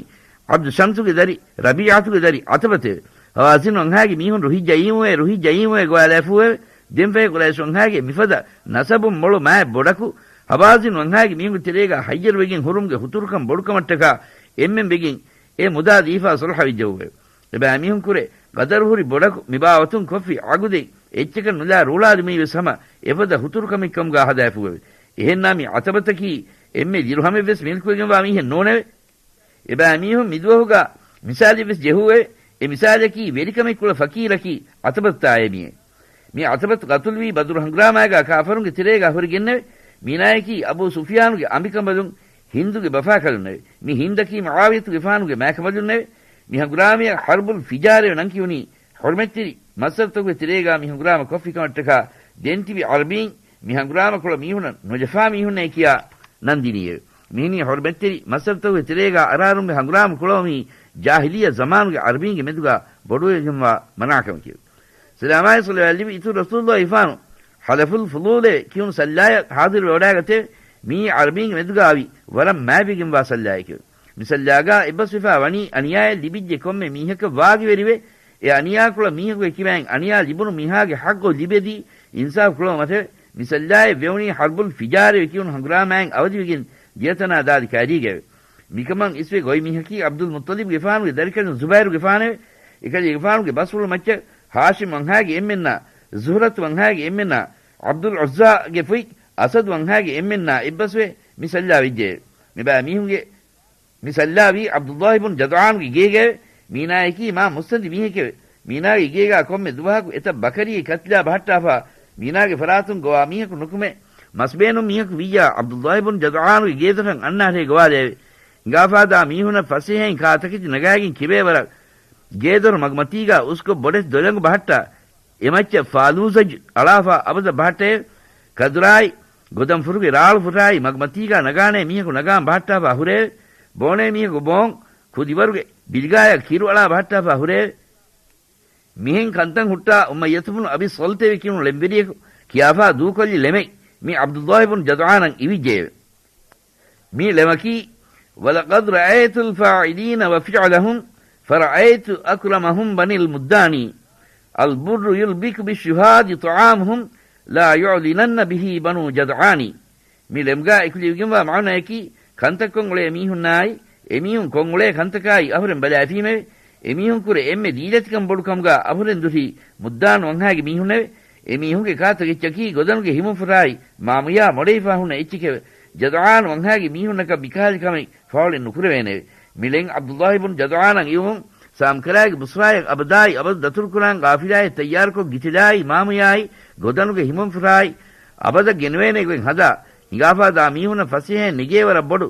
ޢަބްދު ޝަމްސުގެ ދަރި، ރަބީޢަތުގެ ދަރި ޢަތަބަތެވެ. ހަވާޒިން ވަންހާގެ މީހުން ރުހިއްޖައީމުވެ، ރުހިއްޖައީމުވެ ގޮވާލައިފޫއެވެ. ދެންފަހެ ޤުރައިޝް ވަންހާގެ މިފަދަ ނަސަބުން މޮޅު މާތް ބޮޑަކު ހަވާޒިން ވަންހާގެ މީހުންގެ ތެރޭގާ ހައްޔަރުވެގެން ހުރުމުގެ ހުތުރުކަން ބޮޑުކަމަށްޓަކާ އެންމެން ވެގެން އެ މުދާ ދީފާ ޞުލްޙަވެއްޖެއެވެ. އެބައިމީހުން ކުރެ ގަދަރު ހުރި ބޮޑަކު މިބާވަތުން ކޮށްފި ޢަގުދެއް އެއްޗަކަށް ނުލާ ރޫޅާލުމީވެސް ހަމަ އެފަދަ ހުތުރުކަމެއްކަމުގާ ހަދާފޫއެވެ. އެހެންނާ މި ޢަތަބަތަކީ އެންމެ ދިރުހަމެއްވެސް މިލްކުވެގެންވާ މީހެއް ނޫނެވެ. އެބައިމީހުން މިދުވަހުގާ މިސާލެއްވެސް ޖެހުއެވެ. އެ މިސާލަކީ ވެރިކަމެއްކުޅަ ފަޤީރަކީ ޢަތަބަތުތާއޭ މިއެވެ. މި ޢަތަބަތު ޤަތުލުވީ ބަދުރު ހަނގުރާމާގާ ކާފަރުންގެ ތެރޭގާ ހުރެގެންނެވެ. މީނާޔަކީ އަބޫ ސުފްޔާނުގެ އަނބިކަނބަލުން ހިންދުގެ ބަފާކަލުންނެވެ. މި ހިންދަކީ މުޢާވިޔަތުގެފާނުގެ މާކަނބަލުންނެވެ. މި ހަނގުރާމަޔަށް ޙަރްބުލް ފިޖާރެވެ ނަންކިޔުނީ ޙުރުމަތްތެރި މަސްއަރުތަކުގެ ތެރޭގާ މި ހަނގުރާމަ ކޮށްފިކަމަށްޓަކާ ދެންތިބި ޢަރަބީން މި ހަނގުރާމަ ކުޅަ މީހުނަށް ނުޖަފާ މީހުންނޭ ކިޔާ ނަން ދިނީއެވެ. މިހެނީ ޙުރުމަތްތެރި މަސްއަރުތަކުގެ ތެރޭގާ އަރާރުންގެ ހަނގުރާމަ ކުޅަވަމީ ޖާހިލިއްޔަ ޒަމާނުގެ ޢަރަބީންގެ މެދުގާ ބޮޑުވެގެންވާ މަނާކަމެކެވެ. ސަލާމާއި ޞަލަވާތް ލިބި އިތުރު ރަސޫލުﷲ ގެފާނު ޙަލަފުލް ފުޟޫލޭ ކިޔުނު ސައްލާޔަށް ޙާޟިރުވެވަޑައިގަތެވެ. މިއީ ޢަރަބީންގެ މެދުގާ އަވި ވަރަށް މާތްވެގެންވާ ސައްލާއެކެވެ. މި ސައްލާގާ އެއްބަސްވެފާ ވަނީ އަނިޔާއެއް ލިބިއްޖެ ކޮންމެ މީހަކަށް ވާގިވެރިވެ، އެ އަނިޔާކުޅަ މީހަކުގެ ކިބައިން އަނިޔާ ލިބުނު މީހާގެ ޙައްޤު ލިބެދީ އިންސާފު ކުޅަވުމަށެވެ. މި ސައްލާއެއް ވެވުނީ ޙަރްބުލް ފިޖާރެވެ ކިޔުނު ހަނގުރާމާއިން އަވަދިވެގެން ދިޔަތަނާ ދާދި ކައިރީގައެވެ. މިކަމަށް އިސްވެ ގޮތް މީހަކީ ޢަބްދުލް މުއްޠަލިބްގެފާނުގެ ދަރިކަލުން ޒުބައިރުގެފާނެވެ. އެކަލޭގެފާނުގެ ބަސްފުޅު މައްޗަށް ހާޝިމް ވަންހާގެ އެންމެންނާ، ޒުހްރަތު ވަންހާގެ އެންމެންނާ، ޢަބްދުލް ޢުއްޒާގެ ފުތް އަސަދު ވަންހާގެ އެންމެންނާ އެއްބަސްވެ މި ސައްލާ ވެއްޖެއެވެ. މިބާ މީހުންގެ މި ސައްލާވީ ޢަބްދުﷲ ބުން ޖަދުޢާނުގެ ގޭގައެވެ. މީނާޔަކީ މާ މުއްސަނދި މީހެކެވެ. މީނާގެ ގޭގާ ކޮންމެ ދުވަހަކު އެތައް ބަކަރިއެއް ކަތިލާ ބަހައްޓާފާ، މީނާގެ ފަރާތުން ގޮވާ މީހަކު ނުކުމެ، މަސްބޭނުން މީހަކު ވިއްޔާ، ޢަބްދުﷲ ބުން ޖަދުޢާނުގެ ގޭދޮށަށް އަންނަ އަހަރެއް ގޮވާލެއެވެ. ހިނގާފާދާ މީހުންނަށް ފަސޭހައިން ކާ ތަކެތި ނަގާގެން ކިބޭވަރަށް ގޭދޮރު މަގުމަތީގާ އުސްކޮށް ބޮޑެތި ދޮލަނގު ބަހައްޓާ، އެމައްޗަށް ފާލޫޒަޖް އަޅާފާ އަބަދަށް ބަހައްޓައެވެ. ކަދުރާއި ގޮދަންފުރުގެ ރާޅު ފުށާއި މަގުމަތީގާ ނަގާނޭ މީހަކު ނަގާން ބަހައްޓާފާ ހުރެއެވެ. ބޯނޭ މީހަކު ބޯން ކުދިވަރުގެ ބިލިގާޔަށް ކިރު އަޅާ ބަހައްޓާފާ ހުރެއެވެ. މިހެން ކަންތައް ހުއްޓާ އުމައްޔަތު ބުނު އަބި ޞަލްތެވެ ކިޔުނު ޅެންވެރިޔަކު ކިޔާފާ ދޫކޮށްލި ޅެމެއް މި ޢަބްދުﷲ ބުން ޖަދުޢާނަށް އިވިއްޖެއެވެ. މި ޅެމަކީ، وَلَقَدْ رَأَيْتُ الْفَاعِلِينَ وَفِعْلَهُمْ فَرَأَيْتُ أَكْرَمَهُمْ بَنِي الْمُدَّانِ. الْبُرُّ يُلْبِكُ بِالشُّهَادِ طَعَامُهُمْ لَا يُعْلِنَنَّ بِهِ بَنُو جَدْعَانِ. މި ޅެމްގާ އެކުލެވިގެންވާ މާނަޔަކީ، ކަންތައް ކޮށް އުޅޭ މީހުންނާއި، އެމީހުން ކޮށް އުޅޭ ކަންތަކާއި އަހުރެން ބަލާފީމެވެ. އެމީހުން ކުރެ އެންމެ ދީލަތިކަން ބޮޑު ކަމުގާ އަހުރެން ދުށީ މުއްދާނު ވަންހާގެ މީހުންނެވެ. އެމީހުންގެ ކާތަކެއްޗަކީ ގޮދަނުގެ ހިމުންފުށާއި މާމުޔާ މޮޑެވިފާ ހުންނަ އެއްޗެކެވެ. ޖަދުޢާނު ވަންހާގެ މީހުންނަކަށް މިކަހަލި ކަމެއް ފާޅެއް ނުކުރެވޭނެވެ. މި ޅެން ޢަބްދުﷲ ބުން ޖަދުޢާނަށް އިވުމުން، ސާމްކަރާގެ ބުޞްރާޔަށް އަބަދާއި އަބަދު ދަތުރުކުރާން ޤާފިލާއެއް ތައްޔާރުކޮށް ގިތިލާއި މާމުޔާއި ގޮދަނުގެ ހިމުންފުށާއި އަބަދަށް ގެނުވޭނެ ގޮތް ހަދާ، ހިނގާފާ ދާ މީހުންނަށް ފަސޭހައެއް ނެގޭވަރަށް ބޮޑު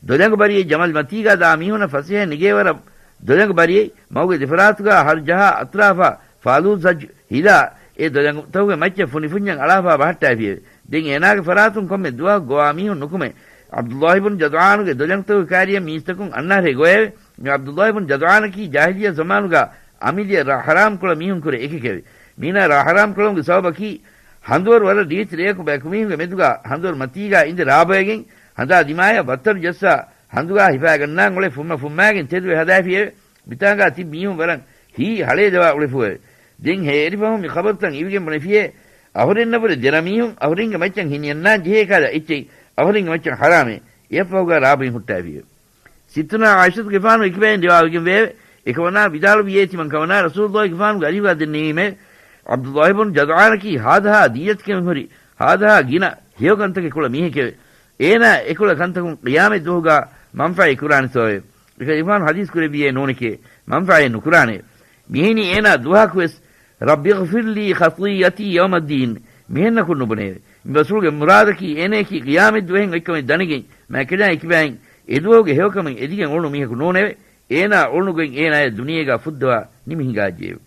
ދޮލަނގު ބަރިއެއް، ޖަމަލް މަތީގާ ދާ މީހުންނަށް ފަސޭހައެއް ނެގޭވަރަށް ދޮލަނގު ބަރިއެއް، މަގުގެ ދެފަރާތުގާ ހަރު ޖަހާ އަތުރާފާ ފާލޫޒަޖް ހިލާ، އެ ދޮލަނގުތަކުގެ މައްޗަށް ފުނިފުންޏަށް އަޅާފާ ބަހައްޓާފިއެވެ. ދެން އޭނާގެ ފަރާތުން ކޮންމެ ދުވަހަކު ގޮވާ މީހުން ނުކުމެ، ޢަބްދުﷲ ބުން ޖަދުޢާނުގެ ދޮލަނގުތަކުގެ ކާރިޔަށް މީސްތަކުން އަންނަ އަހަރެއް ގޮވެއެވެ. މި ޢަބްދުﷲ ބުން ޖަދުޢާނަކީ ޖާހިލިއްޔަ ޒަމާނުގާ އަމިއްލައަށް ރާ ޙަރާމް ކުޅަ މީހުން ކުރެ އެކެކެވެ. މީނާ ރާ ޙަރާމް ކުޅަމުގެ ސަބަބަކީ، ހަނދުވަރު ވަރަށް ރީތި ރެޔަކު ބަޔަކު މީހުންގެ މެދުގާ ހަނދުވަރު މަތީގާ އިނދެ ރާބޮއެގެން، ހަނދާ ދިމާޔަށް ވައްތަރު ޖައްސާ، ހަނދުގާ ހިފާގަންނާން އުޅެ ފުއްމަ ފުއްމާގެން ތެދުވެ ހަދާފިއެވެ. މިތާނގާ ތިބި މީހުން ވަރަށް ހީ ހަޅޭލަވާ އުޅެފުއެވެ. ދެން ހޭރިފަހު މި ޚަބަރުތައް އިވިގެން ބުނެފިއޭ، އަހުރެންނަށްވުރެ ދެރަ މީހުން އަހުރެންގެ މައްޗަށް ހިނިއަންނާން ޖެހޭ ކަހަލަ އެއްޗެއް އަހުރެންގެ މައްޗަށް ހަރާމޭ. އެއަށްފަހުގާ ރާބޮއިން ހުއްޓާފިއެވެ. ސިއްތުނާ ޢާއިޝަތުގެފާނު އެކިބައިން ރިވާވެގެން ވެއެވެ. އެކަމަނާ ވިދާޅުވިއޭ ތިމަން ކަމަނާ ރަސޫލުﷲގެފާނުގެ އަރިހުގާ ދެންނެވީމެވެ. ޢަބްދުﷲ ބުން ޖަދުޢާނަކީ ހާދަހާ ދީލަތިކަމެއް ހުރި، ހާދަހާ ގިނަ ހެޔޮކަންތަކެއް ކުޅަ މީހެކެވެ. އޭނާ އެކުޅަ ކަންތަކުން ޤިޔާމަތް ދުވަހުގާ މަންފާއެއް ކުރާނެތޯއެވެ؟ އެކަލޭގެފާނު ޙަދީޘް ކުރެއްވިއޭ ނޫނެކޭ، މަންފާއެއް ނުކުރާނެ. މިހެނީ އޭނާ ދުވަހަކުވެސް، رب اغفر لي خطيئتي يوم الدين މިހެންނަކުން ނުބުނެއެވެ. މި ބަސްފުޅުގެ މުރާދަކީ އޭނައަކީ ޤިޔާމަތް ދުވަހެއް އޮތްކަމެއް ދަނެގެން، މާތްކަލާ އެކިބައިން އެދުވަހުގެ ހެޔޮކަމެއް އެދިގެން އުޅުނު މީހަކު ނޫނެވެ. އޭނާ އުޅުނުގޮތް އޭނާޔަށް ދުނިޔޭގާ ފުއްދަވާ ނިމި ހިނގާއްޖެއެވެ.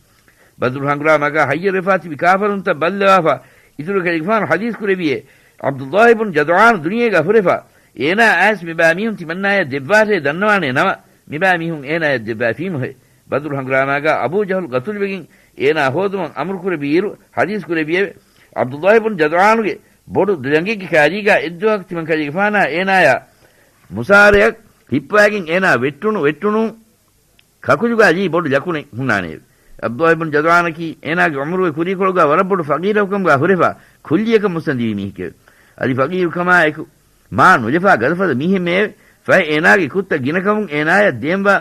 ބަދުރު ހަނގުރާމާގާ ހައްޔަރުވެފާ ތިބި ކާފަރުންތައް ބައްލަވާފަ، އިތުރު ކަލޭގެފާނު ޙަދީޘް ކުރެއްވިއޭ، ޢަބްދުﷲ ބުން ޖަދުޢާނު ދުނިޔޭގާ ހުރެފަ، އޭނާ އައިސް މިބާ މީހުން ތިމަންނާޔަށް ދެއްވާށޭ ދަންނަވާނޭ ނަމަ، މިބާ މީހުން އޭނާޔަށް ދެއްވާފީމުހޭ. ބަދުރު ހަނގުރާމާގާ އަބޫ ޖަހުލް ޤަތުލުވެގެން އޭނާ ހޯދުމަށް އަމުރު ކުރެއްވިއިރު ޙަދީޘް ކުރެއްވިއެވެ. ޢަބްދުﷲ ބުން ޖަދުޢާނުގެ ބޮޑު ދޮލަނގެއްގެ ކާރީގާ އެއްދުވަހަކު ތިމަން ކަލޭގެފާނާ އޭނާޔާ މުސާރަޔަށް ހިއްޕަވައިގެން އޭނާ ވެއްޓުނު ވެއްޓުނު ކަކުލުގާ ލީ ބޮޑު ލަކުނެއް ހުންނާނެއެވެ. ޢަބްދުﷲ ބުން ޖަދުޢާނަކީ އޭނާގެ ޢުމުރުގެ ކުރީކޮޅުގާ ވަރަށް ބޮޑު ފަޤީރަކުކަމުގާ ހުރެފަ، ކުއްލިއަކަށް މުއްސަނދިވި މީހެކެވެ. އަދި ފަޤީރުކަމާއެކު މާ ނުލަފާ ގަދަފަދަ މީހެއްމެއެވެ. ފަހެ އޭނާގެ ކުށްތައް ގިނަކަމުން އޭނާޔަށް ދޭންވާ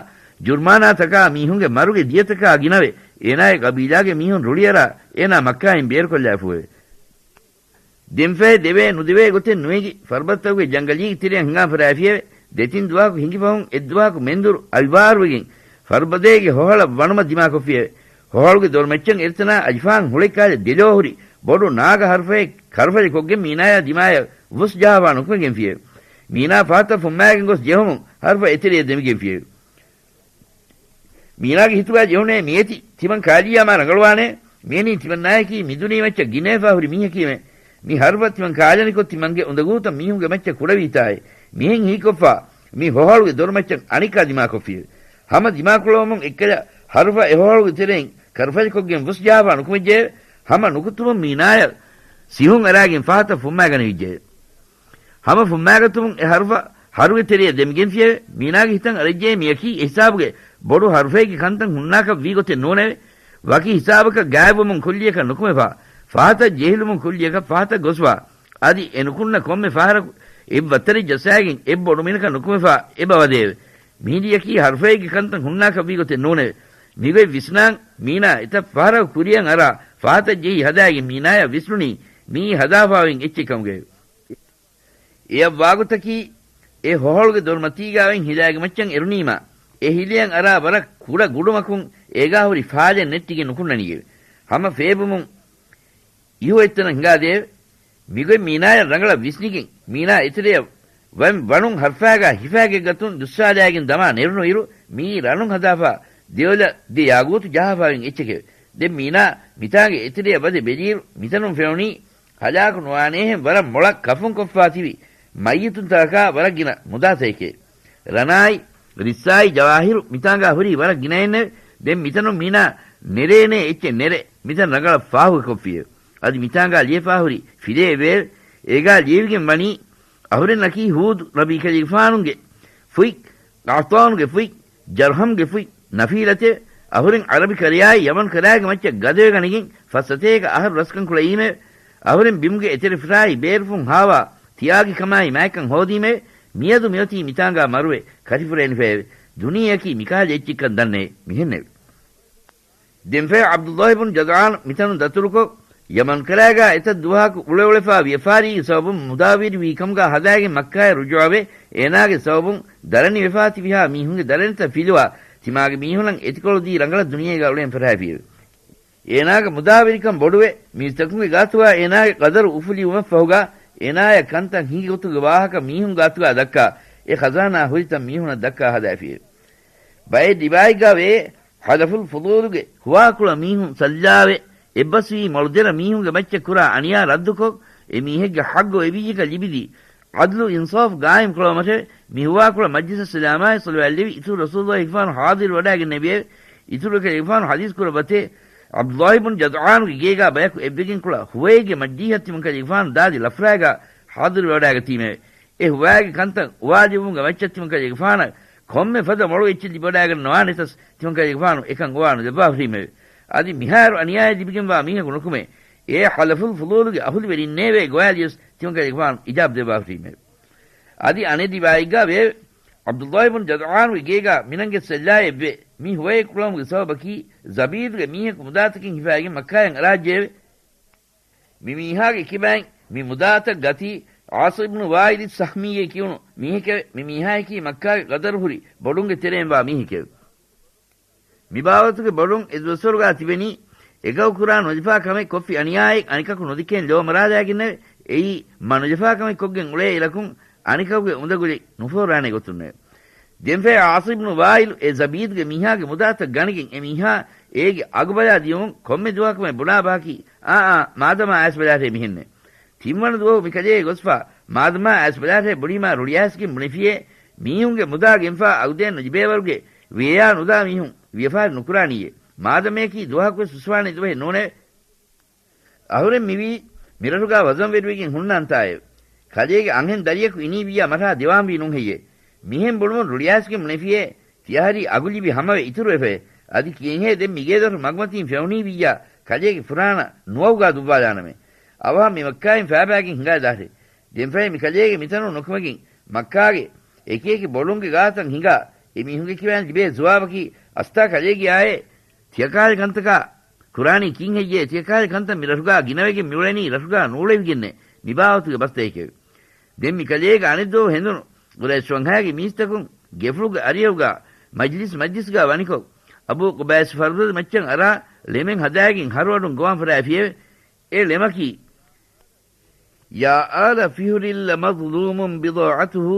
ޖުރްމާނާތަކާ މީހުންގެ މަރުގެ ދިޔަތަކާ ގިނަވެ، އޭނާގެ ޤަބީލާގެ މީހުން ރުޅިއަރާ އޭނާ މައްކާއިން ބޭރުކޮށްލާފޫއެވެ. ދެންފަހެ ދެވޭ ނުދެވޭ ގޮތެއް ނުވެގި، ފަރުބަދަތަކުގެ ޖަންގަލީގެ ތެރެއަށް ހިނގާ ފަރާފިއެވެ. ދެތިން ދުވަހަކު ހިނގިފަހުން އެއްދުވަހަކު މެންދުރު އަވިވާރުވެގެން ފަރުބަދައިގެ ހޮހަޅަށް ވަނުމަށް ދިމާކޮށްފިއެވެ. ހޮހަޅުގެ ދޮރުމައްޗަށް އެރިތަނާ އަލިފާން ހުޅަތްކާލެ ދެލޯ ހުރި ބޮޑު ނާގަ ހަރުފައެއް ކަރުފަލި ކޮށްގެން މީނާޔާ ދިމާޔަށް ވުސް ޖަހާފާ ނުކުމެގެންފިއެވެ. މީނާ ފަހަތަށް ފުއްމާގެން ގޮސް ޖެހުމުން ހަރުފަ އެތެރެޔަށް ދެމިގެންފިއެވެ. މީނާގެ ހިތުގާ ޖެހުނޭ މިއެތި ތިމަން ކާލިއްޔާ މާ ރަނގަޅުވާނޭ. މިއެނީ ތިމަންނާޔަކީ މިދުނިޔެމައްޗަށް ގިނަވެފާ ހުރި މީހަކީމެ. މި ހަރުފަ ތިމަން ކާލަނިކޮށް ތިމަންގެ އުނދަގޫތައް މީހުންގެ މައްޗަށް ކުޑަވީތާއޭ. މިހެން ހީކޮށްފާ މި ހޮހަޅުގެ ދޮރުމައްޗަށް އަނެއްކާ ދިމާކޮށްފިއެވެ. ހަމަ ދިމާކުޅަވަމުން އެއްކަލަ ހަރުފަ އެހޮހަޅުގެ ތެރެއިން ކަރުފަލިކޮށްގެން ވުސް ޖަހާފާ ނުކުމެއްޖެއެވެ. ހަމަ ނުކުތުމުން މީނާޔަށް ސިހުން އަރާގެން ފަހަތަށް ފުއްމާގަނެވިއްޖެއެވެ. ހަމަ ފުއްމާގަތުމުން އެ ހަރުފަ ހަރުގެ ތެރެޔަށް ދެމިގެންފިއެވެ. މީނާގެ ހިތަށް އަރައްޖެ މިޔަކީ އެހިސާބުގެ ބޮޑު ހަރުފައެއްގެ ކަންތައް ހުންނާކަށް ވީ ގޮތެއް ނޫނެވެ. ވަކި ހިސާބަކަށް ގާތްވުމުން ކުއްލިއަކަށް ނުކުމެފާ، ފަހަތަށް ޖެހިލުމުން ކުއްލިއަކަށް ފަހަތަށް ގޮސްފާ، އަދި އެ ނުކުންނަ ކޮންމެ ފަހަރަކު އެއްވައްތަރެއް ޖައްސާގެން އެއްބޮޑު މިނަކަށް ނުކުމެފާ އެބަ ވަދެއެވެ. މިހިނދީއަކީ ހަރުފައެއްގެ ކަންތައް ހުންނާކަށް ވީގޮތެއް ނޫނެވެ. މިގޮތް ވިސްނާން މީނާ އެތައް ފަހަރަކު ކުރިއަށް އަރާ ފަހަތަށް ޖެހި ހަދާގެން މީނާޔަށް ވިސްނުނީ މިއީ ހަދާފާވެގެން އެއްޗެއް ކަމުގައެވެ. އެޔަށް ވާގޮތަކީ، އެ ހޮހޮޅުގެ ދޮރުމަތީގާވެން ހިލާގެ މައްޗަށް އެރުނީމާ، އެ ހިލައަށް އަރާ ވަރަށް ކުޑަ ގުޑުމަކުން އޭގާ ހުރި ފާލެއް ނެއްޓިގެން ނުކުންނަނީއެވެ. ހަމަ ފޭބުމުން އިހު އެއްތަނަށް ހިނގާދެއެވެ. މިގޮތް މީނާޔަށް ރަނގަޅަށް ވިސްނިގެން، މީނާ އެތެރެއަށް ވަން ވަނުން ހަރުފާގާ ހިފާގެއްގަތުން ދުއްސާލާގެން ދަމާ ނެރުނު އިރު، މިއީ ރަނުން ހަދާފާ ދެއޮލަށް ދެ ޔާގޫތު ޖަހާފާވެގެން އެއްޗެކެވެ. ދެން މީނާ މިތާނގެ އެތެރެއަށް ވަދެ ބެލިއިރު، މިތަނުން ފެނުނީ ހަލާކު ނުވާނޭހެން ވަރަށް މޮޅަށް ކަފުން ކޮށްފާ ތިބި މައްޔިތުންތަކަކާ ވަރަށް ގިނަ މުދާތަކެކޭ. ރަނާއި، ރިއްސާއި ޖަވާހިރު މިތާނގާ ހުރީ ވަރަށް ގިނައެއްނެވެ. ދެން މިތަނުން މީނާ ނެރޭނޭ އެއްޗެއް ނެރެ، މިތަން ރަނގަޅަށް ފާހުގަކޮށްފިއެވެ. އަދި މިތާނގާ ލިޔެފާ ހުރި ފިލައެއް ވެއެވެ. އޭގާ ލިޔެވިގެން ވަނީ، އަހުރެންނަކީ ހޫދު ނަބީ ކަލޭގެފާނުގެ ފުތް، ޤަޙްޠާނުގެ ފުތް، ޖަރްހަމްގެ ފުތް، ނަފީލަތެވެ. އަހުރެން ޢަރަބި ކަރަޔާއި ޔަމަން ކަރަޔާގެ މައްޗަށް ގަދަވެގަނެގެން، ފައްސަތޭކަ އަހަރު ރަސްކަން ކުޅައީމެވެ. އަހުރެން ބިމުގެ އެތެރެ ފުށާއި ބޭރުފުން ހާވާ ތިޔާގި ކަމާއި މާތްކަން ހޯދީމެވެ. މިއަދު މިއޮތީ މިތާނގާ މަރުވެ ކަށިފުރޭނިފައެވެ. ދުނިޔެއަކީ މިކަހަލަ އެއްޗެއްކަން ދަންނައޭ މިހެންނެވެ. ދެންފައި ޢަބްދުﷲ ބުން ޖަދްޢާން މިތަނުން ދަތުރުކޮށް، ޔަމަން ކަރަޔާގާ އެތައް ދުވަހަކު އުޅެއުޅެފާ ވިޔަފާރީގެ ސަބަބުން މުދާވެރިވީ ކަމުގާ ހަދާގެން މައްކާއަށް ރުޖޫޢަވެ، އޭނާގެ ސަބަބުން ދަރަނިވެފާ ތިބިހާ މީހުންގެ ދަރަނިތައް ފިލުވާ، ތިމާގެ މީހުނަށް އެތިކޮޅުދީ ރަނގަޅަށް ދުނިޔޭގާ އުޅެން ފަށާފިއެވެ. އޭނާގެ މުދާވެރިކަން ބޮޑުވެ، މީސްތަކުންގެ ގާތުގާ އޭނާގެ ޤަދަރު އުފުލިވުމަށްފަހުގާ، އޭނާޔަށް ކަންތައް ހިނގި ގޮތުގެ ވާހަކަ މީހުން ގާތުގާ ދައްކާ، އެ ޚަޒާނާ ހުރިތަން މީހުނަށް ދައްކާ ހަދާފިއެވެ. ބައެއް ރިވާޔަތްގާ ވޭ، ޙަލަފުލް ފުޟޫލުގެ ހުވާކުޅަ މީހުން ސައްލާވެ، އެއްބަސްވީ މޮޅުދެރަ މީހުންގެ މައްޗަށް ކުރާ އަނިޔާ ރައްދުކޮށް، އެ މީހެއްގެ ޙައްޤު އެބިއްޔަކަށް ލިބިދީ، ޢަދްލު އިންސާފު ގާއިމް ކުޅަވުމަށެވެ. މި ހުވާކުޅަ މަޖްލިސަށް ސަލާމާއި ޞަލަވާތް ލެވި އިތުރު ރަސޫލުﷲ ގެފާނު ޙާޟިރު ވަޑައިގެންނެވިއެވެ. އިތުރު ކަލޭގެފާނު ޙަދީޘް ކުރައްވަތޭ، ޢަބްދުﷲ ބުން ޖަދްޢާނުގެ ގޭގާ ބަޔަކު އެއްވެގެން ކުޅަ ހުވައެއްގެ މަޖިލީހަށް ތިމަންކަލޭގެފާނު ދާދި ލަފްރާގާ ޙާޟިރުވެވަޑައިގަތީމެވެ. އެ ހުވާގެ ކަންތައް އުވާލެއްވުމުގެ މައްޗަށް ތިމަންކަލޭގެފާނަށް ކޮންމެ ފަދަ މޮޅު އެއްޗެއް ލިބިވަޑައިގަންނަވާނެތަސް ތިމަންކަލޭގެފާނު އެކަން އުވާ ނުދެއްވާ ހުރީމެވެ. އަދި މިހާރު އަނިޔާއެއް ލިބިގެންވާ މީހަކު ނުކުމެ، އެ ޙަލަފުލް ފުޟޫލުގެ އަހުލުވެރިންނޭވެ ގޮވާލިޔަސް ތިމަންކަލޭގެފާނު އިޖާބަ ދެއްވާ ހުރީމެވެ. އަދި އަނެއް ރިވާޔަތްގާ ވޭ، ޢަބްދުﷲ ބުން ޖަދްޢާނުގެ ގޭގާ މިނަންގެ ސެއްލާއެއްވެ، މި ހުވައެއް ކުޅަވުމުގެ ސަބަބަކީ، ޒަބީދުގެ މީހަކު މުދާތަކެއް ހިފާގެން މައްކާޔަށް އަރާއްޖެއެވެ. މި މީހާގެ ކިބައިން މި މުދާތައް ގަތީ، ޢާޞި ބުނު ވާއިލި ސަހްމީއޭ ކިޔުނު މީހެކެވެ. މި މީހާއަކީ މައްކާގެ ޤަދަރު ހުރި ބޮޑުންގެ ތެރެއިން ވާ މީހެކެވެ. މިބާވަތުގެ ބޮޑުން އެ ދުވަސްވަރުގާ ތިބެނީ، އެކަކު ކުރާ ނުލަފާ ކަމެއް ކޮށްފި އަނިޔާއެއް އަނެކަކު ނުދެކޭން ލޯ މަރާލާގެންނެވެ. އެއީ، މަ ނުލަފާ ކަމެއް ކޮށްގެން އުޅޭ އިރަކުން، އަނެކަކުގެ އުނދަގުލި ނުފޯރާނެ ގޮތުންނެވެ. ދެންފައި ޢާޞި ބުނު ވާއިލު އެ ޒަބީދުގެ މީހާގެ މުދާތައް ގަނެގެން އެ މީހާ އޭގެ އަގުބަލާ ދިޔުމުން ކޮންމެ ދުވަހަކުމެ ބުނާ ބަހަކީ، އާ، އާ، މާދަމާ އައިސް ބަލާށޭ މިހެންނެ. ތިންވަނަ ދުވަހު މިކަލޭ ގޮސްފަ، މާދަމާ އައިސް ބަލާށޭ ބުނީމާ ރުޅިއައިސްގެން ބުނެފިޔޭ، މީހުންގެ މުދާ ގެންފާ އަގުދޭން ނުލިބޭވަރުގެ ވިޔަޔާ ނުދާ މީހުން ވިޔަފާރި ނުކުރާނީއޭ. މާދަމަޔަކީ ދުވަހަކުވެސް ހުސްވާނެ ދުވަހެއް ނޫނެވެ. އަހުރެން މިވީ މިރަށުގާ ވަޒަންވެރިވެގެން ހުންނަ އަންތާއެވެ. ކަލޭގެ އަންހެން ދަރިޔަކު އިނީ ވިއްޔާ މަށާ ދިވާންވީ ނޫންހެއްޔޭ. މިހެން ބުނުމުން ރުޅިއައިސްގެން ބުނެފިޔޭ، ތިޔަހަރީ އަގު ލިބި ހަމަވެ އިތުރުވެފައޭ. އަދި ކިއެއްހޭ ދެން މިގޭދޮރު މަގުމަތީން ފެނުނީ ވިއްޔާ ކަލޭގެ ފުރާނަ ނުވައުގާ ދުއްވާލާނަމޭ. އަވަހަށް މި މައްކާއިން ފައިބާގެން ހިނގާދާށޭ. ދެންފައި މިކަލޭގެ މިތަނުން ނުކުމެގެން މައްކާގެ އެކިއެކި ބޮޑުންގެ ގާތަށް ހިނގާ، އެ މީހުންގެ ކިބައިން ލިބޭ ޒުވާބަކީ، އަސްތާ ކަލޭގެއާއޭ، ތިޔަކާލެ ކަންތަކާ ކުރާނީ ކީއްހެއްޔޭ؟ ތިޔަކާލެ ކަންތައް މި ރަށުގާ ގިނަވެގެން މިއުޅެނީ ރަށުގާ ނޫޅެވިގެންނޭ. މިބާވަތުގެ ބަސްތަކެކެވެ. ދެން މި ކަލޭގެ އަނެއްދުވަހު ހެނދުނު ގުރައިޝް ވަންހާގެ މީސްތަކުން ގެފުޅުގެ އަރިއަށްގާ މަޖްލިސް މަޖްލިސްގާ ވަނިކޮށް، އަބޫ ޤުބައިސް ފަރުދުގެ މައްޗަށް އަރާ ޅެމެއް ހަދާގެން ހަރުއަޑުން ގޮވާން ފަރާފިއެވެ. އެ ޅެމަކީ، يا آل فهر لمظلوم بضاعته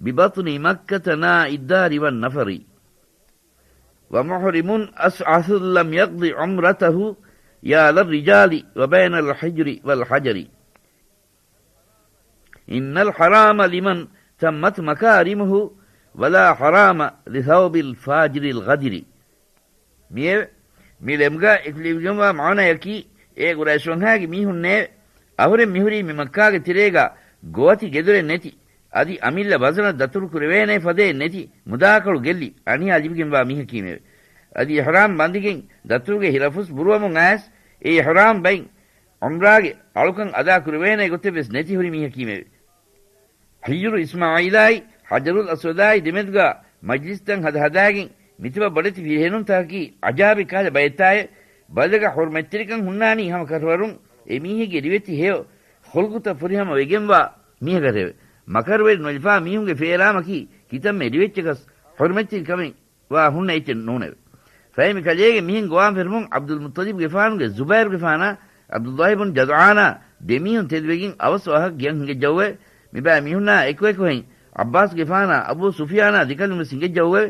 ببطن مكة ناء الدار والنفر. ومحرم أشعث لم يقض عمرته يا للرجال وبين الحجر والحجر. إن الحرام لمن تمت مكارمه ولا حرام لثوب الفاجر الغدر. މިއެވެ. މި ޅެމުގަ އެކުލެވިގެންވާ މާނަޔަކީ، އޭ ގުރައިޝް ވަންހާގެ މީހުންނޭވެ. އަހުރެން މިހުރީ މި މައްކާގެ ތެރޭގަ ގޮވަތި ގެދޮރެއް ނެތި، އަދި އަމިއްލަ ވަޒަނަށް ދަތުރު ކުރެވޭނޭ ފަދައެއް ނެތި، މުދާކޮޅު ގެއްލި، އަނިޔާ ލިބިގެންވާ މީހަކީމެވެ. އަދި އިޙްރާމް ބަނދިގެން ދަތުރުގެ ހިރަފުސް ބުރުވަމުން އައިސް، އެ އިޙްރާމް ބައިން ޢުމްރާގެ އަޅުކަން އަދާ ކުރެވޭނޭ ގޮތެއް ވެސް ނެތި ހުރި މީހަކީމެވެ. ޙިޖުރު އިސްމާޢީލާއި ޙަޖަރުލް އަސްވަދާއި ދެމެދުގަ މަޖްލިސްތައް ހަދަ ހަދާގެން މިތިބަ ބޮޑެތި ފިރިހެނުންތަކަކީ އަޖާބެއް ކަހަލަ ބައެއްތާއެވެ. ބަލަގަ ޙުރްމަތްތެރިކަން ހުންނާނީ ހަމަ ކަށަވަރުން އެ މީހެއްގެ ރިވެތި ހެޔޮ ޚުލްޤުތައް ފުރިހަމަ ވެގެންވާ މީހަކަށެވެ. މަކަރުވެރި ނުލިފާ މީހުންގެ ފޭރާމަކީ ކިތަންމެ ރިވެއްޗަކަސް ޙުރްމަތްތެރިކަމެއް ވާ ހުންނަ އެއްޗެއް ނޫނެވެ. ފަހެ މި ކަލޭގެ މިހެން ގޮވާން ފެށުމުން ޢަބްދުލް މުއްޠަލިބްގެފާނުގެ ޒުބައިރުގެފާނާ ޢަބްދުﷲ ބުން ޖަދުޢާނާ ދެމީހުން ތެދުވެގެން އަވަސް ވާހަކަ ކިޔަން ހިނގައްޖައުވެ. މިބައި މީހުންނާ އެކުއެކުހެން ޢައްބާސްގެފާނާ އަބޫ ސުފްޔާނާ ދެކަލުން ވެސް ހިނގައްޖައުވެ.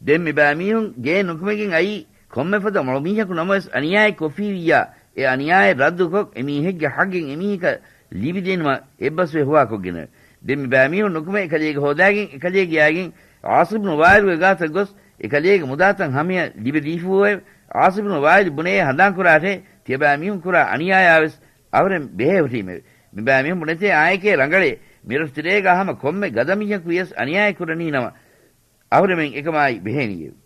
ދެން މިބައި މީހުން ގެއެއް ނުކުމެގެން އައީ ކޮންމެ ފަދަ މޮޅު މީހަކު ނަމަވެސް އަނިޔާއެއް ކޮށްފިއްޔާ، އެ އަނިޔާއެއް ރައްދުކޮށް، އެ މީހެއްގެ ޙައްޤެއް އެމީހަކަށް ލިބިދިނުމަށް އެއްބަސްވެ ހުވާކޮށްގެން. ދެން މިބައިމީހުން ނުކުމެ އެކަލޭގެ ހޯދާގެން އެކަލޭގެ އާގެން ޢާޞިބް ބުނު ވާއިލުގެ ގާތަށް ގޮސް، އެކަލޭގެ މުދާތައް ހަމަޔަށް ލިބިދީފޫއެވެ. ޢާޞިބް ބުނު ވާއިލު ބުނޭ ހަނދާންކުރާށޭ، ތިޔަބައިމީހުން ކުރާ އަނިޔާޔާވެސް އަހުރެން ބެހޭ ހުށީމެވެ. މިބައިމީހުން ބުނެތޭ އާއެކޭ ރަނގަޅޭ، މިރަށުތެރޭގާ ހަމަ ކޮންމެ ގަދަމީހަކު ވިޔަސް އަނިޔާއެއް ކުރަނީ ނަމަ، އަހުރެމެން އެކަމާއި ބެހޭނީއެވެ.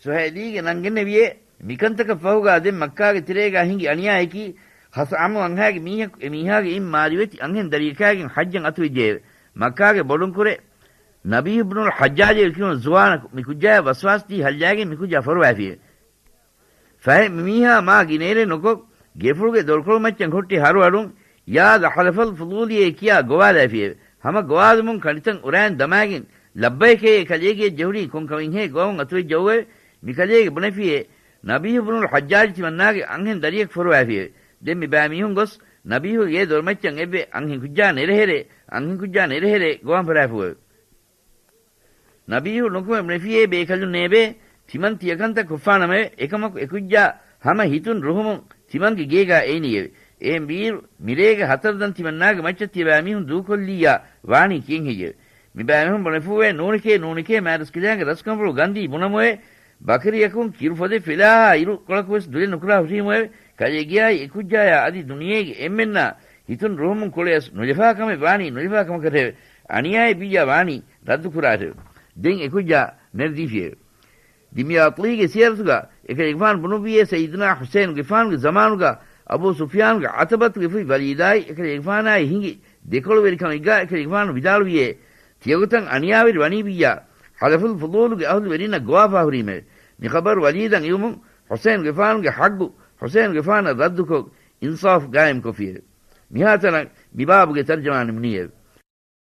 ސުހައިލީގެ ނަން ގެންނެވިއޭ، މިކަންތަކަށް ފަހުގާ ދެން މައްކާގެ ތެރޭގާ ހިނގި އަނިޔާއަކީ، ޚަސްޢަމު އަންހާގެ މީހަކު އެ މީހާގެ އިން މާ ރިވެތި އަންހެން ދަރިޔަކާގެން ޙައްޖަށް އަތުވެއްޖެއެވެ. މައްކާގެ ބޮޑުންކުރެ ނަބީހު ބުނުލް ޙައްޖާޖޭ ކިޔުނު ޒުވާނަކު މި ކުއްޖާޔާ ވަސްވާސްދީ ހައްލާގެން މި ކުއްޖާ ފޮރުވާފިއެވެ. ފަހެ މި މީހާ މާ ގިނައެޅެއް ނުކޮށް، ގެފުޅުގެ ދޮރުކޮޅު މައްޗަށް ހުއްޓި ހަރުއަޑުން، ޔާ ލަ ޙަލަފަލް ފުޟޫލިއޭ ކިޔާ ގޮވާލައިފިއެވެ. ހަމަ ގޮވާލުމުން ކަނޑިތައް އުރާން ދަމާގެން، ލައްބައިކޭ ކަލޭގެ ޖެހުނީ ކޮން ކަމެއްހޭ ގޮވަމުން އަތުވެއްޖައުވެވެ. މި ކަލޭގެ ބުނެފިއޭ، ނަބީހު ބުނުލް ޙައްޖާޖު ތިމަންނާގެ އަންހެން ދަރިޔަކު ފޮރުވާފިއެވެ. ދެން މި ބައިމީހުން ގޮސް، ނަބީހުގެ ގޭ ދޮރުމައްޗަށް އެއްވެ، އަންހެން ކުއްޖާ ނެރެހެރޭ، އަންހެން ކުއްޖާ ނެރެހެރޭ ގޮވާން ފަށާފިއެވެ. ނަބީހު ނުކުމެ ބުނެފިއޭ ބޭކަލުންނޭބޭ، ތިމަން ތިޔަކަންތައް ކޮށްފާނަމެވެ. އެކަމަކު އެކުއްޖާ ހަމަ ހިތުން ރުހުމުން ތިމަންގެ ގޭގާ އޭނީއެވެ. އެހެންވީއިރު، މިރޭގެ ހަތަރު ދަން ތިމަންނާގެ މައްޗަށް ތިޔަބައިމީހުން ދޫކޮށްލިއްޔާ ވާނީ ކިހެން ހެއްޔެވެ؟ މިބައިމީހުން ބުނެފޫއެވެ. ނޫނެކޭ، ނޫނެކޭ، މާތްރަސްކަލާނގެ ރަސްކަނބަޅު ގަންދީ ބުނަމުއެވެ. ބަކަރިއަކުން ކިރު ފޮދެއް ފެލާހާ އިރުކޮޅަކުވެސް ދުލެއް ނުކުރާ ހުށީމުއެވެ. ކަލޭގެއާއި އެކުއްޖާޔާ އަދި ދުނިޔޭގެ އެންމެންނާ ހިތުން ރުހުމުން ކުޅެޔަސް ނުލިފާ ކަމެއް ވާނީ ނުލިފާ ކަމަކަށެވެ. އަނިޔާއެއް ވިއްޔާ ވާނީ ރައްދުކުރާށެވެ. ދެން އެކުއްޖާ ނެރެދީފިއެވެ. ދިމްޔާޠީގެ ސިޔަރަތުގަ އެކަލޭގެފާނު ބުނުއްވިއޭ، ސައްޔިދުނާ ޙުސައިނުގެފާނުގެ ޒަމާނުގަ އަބޫ ސުފްޔާނުގެ ޢަތަބަތުގެ ފުތް ވަލީދާއި އެކަލޭގެފާނާއި ހިނގި ދެކޮޅުވެރިކަމެއްގަ އެކަލޭގެފާނު ވިދާޅުވިއޭ، ތިޔަގޮތަށް އަނިޔާވެރި ވަނީ ވިއްޔާ، ޙަލަފުލް ފުޟޫލުގެ އަހުލުވެރިންނަށް ގޮވާފާ ހުރީމެވެ. މި ޚަބަރު ވަލީދަށް އިވުމުން ޙުސައިނުގެފާނުގެ ޙައްޤު، ޙުސައިނުގެފާނަށް ރައްދުކޮށް، އިންސާފު ގާއިމްކޮށްފިއެވެ. މިހާތަނަށް މިބާބުގެ ތަރްޖަމާ ނިމުނީއެވެ.